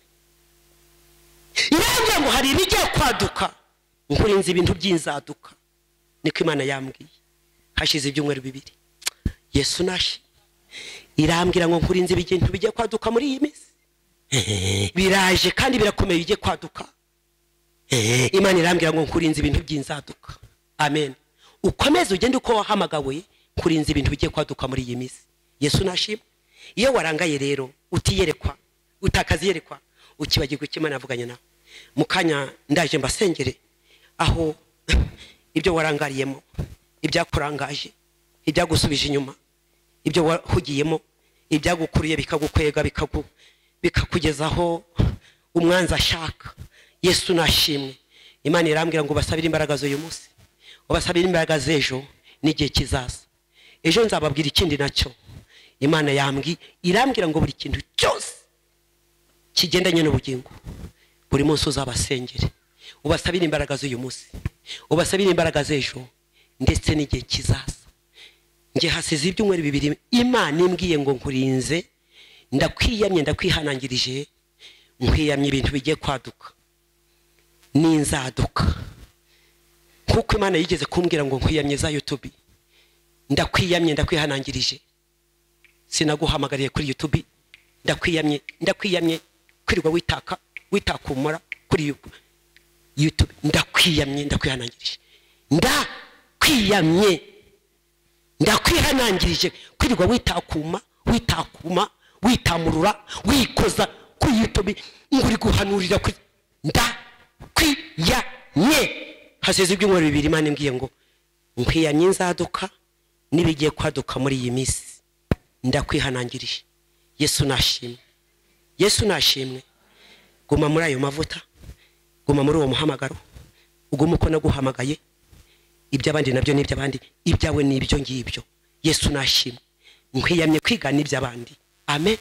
irambwira ngo hari ibigiye kwaduka, nkurinze ibintu by'inzaduka. Niko Imana yambwiye. Hashize ibyumweru bibiri, Yesu nashi irambwira ngo nkurinze ibintu bigiye kwaduka muri iyi minsi, biraje kandi birakomeye bigiye kwaduka. Imana irambwira ngo nkurinze ibintu by'inzaduka. Amen. Ukomeze ugende uko wahamagawe, nkurinze ibintu bigiye kwaduka muri iyi minsi. Yesu nashimwe. Iyo warangaye rero utiyerekwa, utakaziyerekwa, ukibagirwa icyo Imana yavuganye nawe. Mukanya ndaje mbasengere aho ibyo warangariyemo, ibyakurangaje, ibyagusubije inyuma, ibyo wahugiyemo, ibyagukuriye bikagukwega, bikakugezaho umwanzi ashaka. Yesu nashimwe. Imana irambwira ngo basabire imbaraga z'uyu munsi, ubasabire imbaraga z'ejo n'igihe kizaza. Ejo nzababwira ikindi nacyo Imana yambwiye. Irambwira ngo buri kintu cyose kigendanye n'ubugingo buri munsi uzabasengere, ubasabire imbaraga z'uyu munsi, ubasabire imbaraga z'ejo ndetse n'igihe kizaza. Nge hasize ibyumweru bibiri Imana imbwiye ngo nkurinze, ndakwiyamye, ndakwihanangirije, nkwiyamye ibintu bigiye kwaduka n'inzaduka. Kuko Imana yigeze kumbwira ngo nkwiyamye za YouTube, ndakwiyamye, ndakwihanangirije, sinaguhamagariye kuri YouTube, ndakwiyamye, ndakwiyamye kwirirwa witaka witakumura kuri YouTube, ndakwiyamye, ndakwihanangirije, ndakwiyamye, ndakwihanangirije kwirirwa witakuma, witakuma, witamurura, wikoza kuri YouTube, nguri guhanurira kuri, ndakwiyamye. Hasize ibyumweru bibiri Imana imbwiye ngo nkwiyamye inzaduka n'ibigiye kwaduka muri iyi minsi, ndakwihanangirije. Yesu nashimwe. Yesu nashimwe. Guma muri ayo mavuta, guma muri uwo muhamagaro, ugume uko naguhamagaye. Iby'abandi nabyo n'iby'abandi, ibyawe n'ibyo ngibyo. Yesu nashimwe. Nkwiyamye kwiga n'iby'abandi. Amen.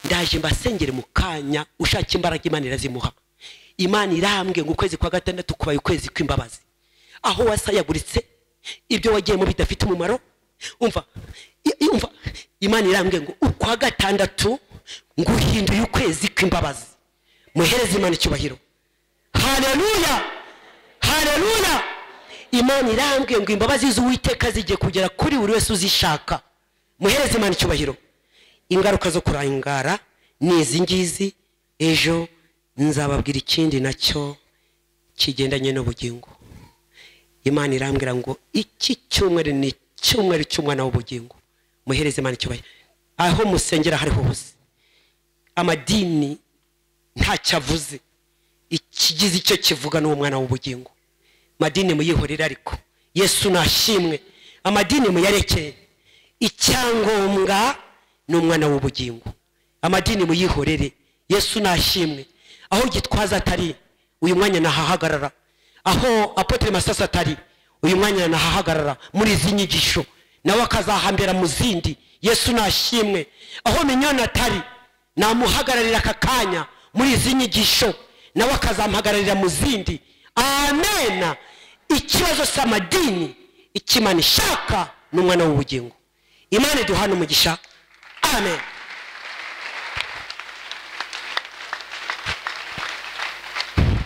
Ndaje mbasengere mu kanya, ushaka imbaraga Imana irazimuha. Imana irambwiye ngo ukwezi kwa gatandatu kubaye ukwezi kw'imbabazi. Aho wasayaguritse, ibyo wagiyemo bidafite umumaro, umva Imana irambwiye ngo ukwa gatandatu nguhinduye ukwezi kw'imbabazi. Muhereze Imana icyubahiro. Haleluya, haleluya. Imana irambwiye ngo imbabazi z'Uwiteka zigiye kugera kuri buri wese uzishaka. Muhereze Imana icyubahiro. Ingaruka zo kurangara ni izi ngizi. Ejo nzababwira ikindi nacyo kigendanye n'ubugingo. Imana irambwira ngo iki cyumweru ni icyumweru cy'umwana w'ubugingo. Muhereze Imana icyubahiro. Aho musengera hariho hose, amadini ntacyo avuze, ikigize icyo kivuga n'uwo mwana w'ubugingo. Amadini muyihorere, ariko Yesu nashimwe. Amadini muyarekeye, icyangombwa ni umwana w'ubugingo. Amadini muyihorere, Yesu nashimwe. Aho Gitwaza atari uyu mwanya nahahagarara, aho Apotre Masasa atari uyu mwanya nahahagarara muri izi nyigisho, nawe akazahambera mu zindi. Yesu nashimwe. Aho Minyoni atari namuhagararira aka kanya muri izi nyigisho, nawe akazamuhagararira mu zindi. Amen. Ikibazo si amadini, icyo Imana ishaka ni umwana w'ubugingo. Imana iduhane umugisha. Amen.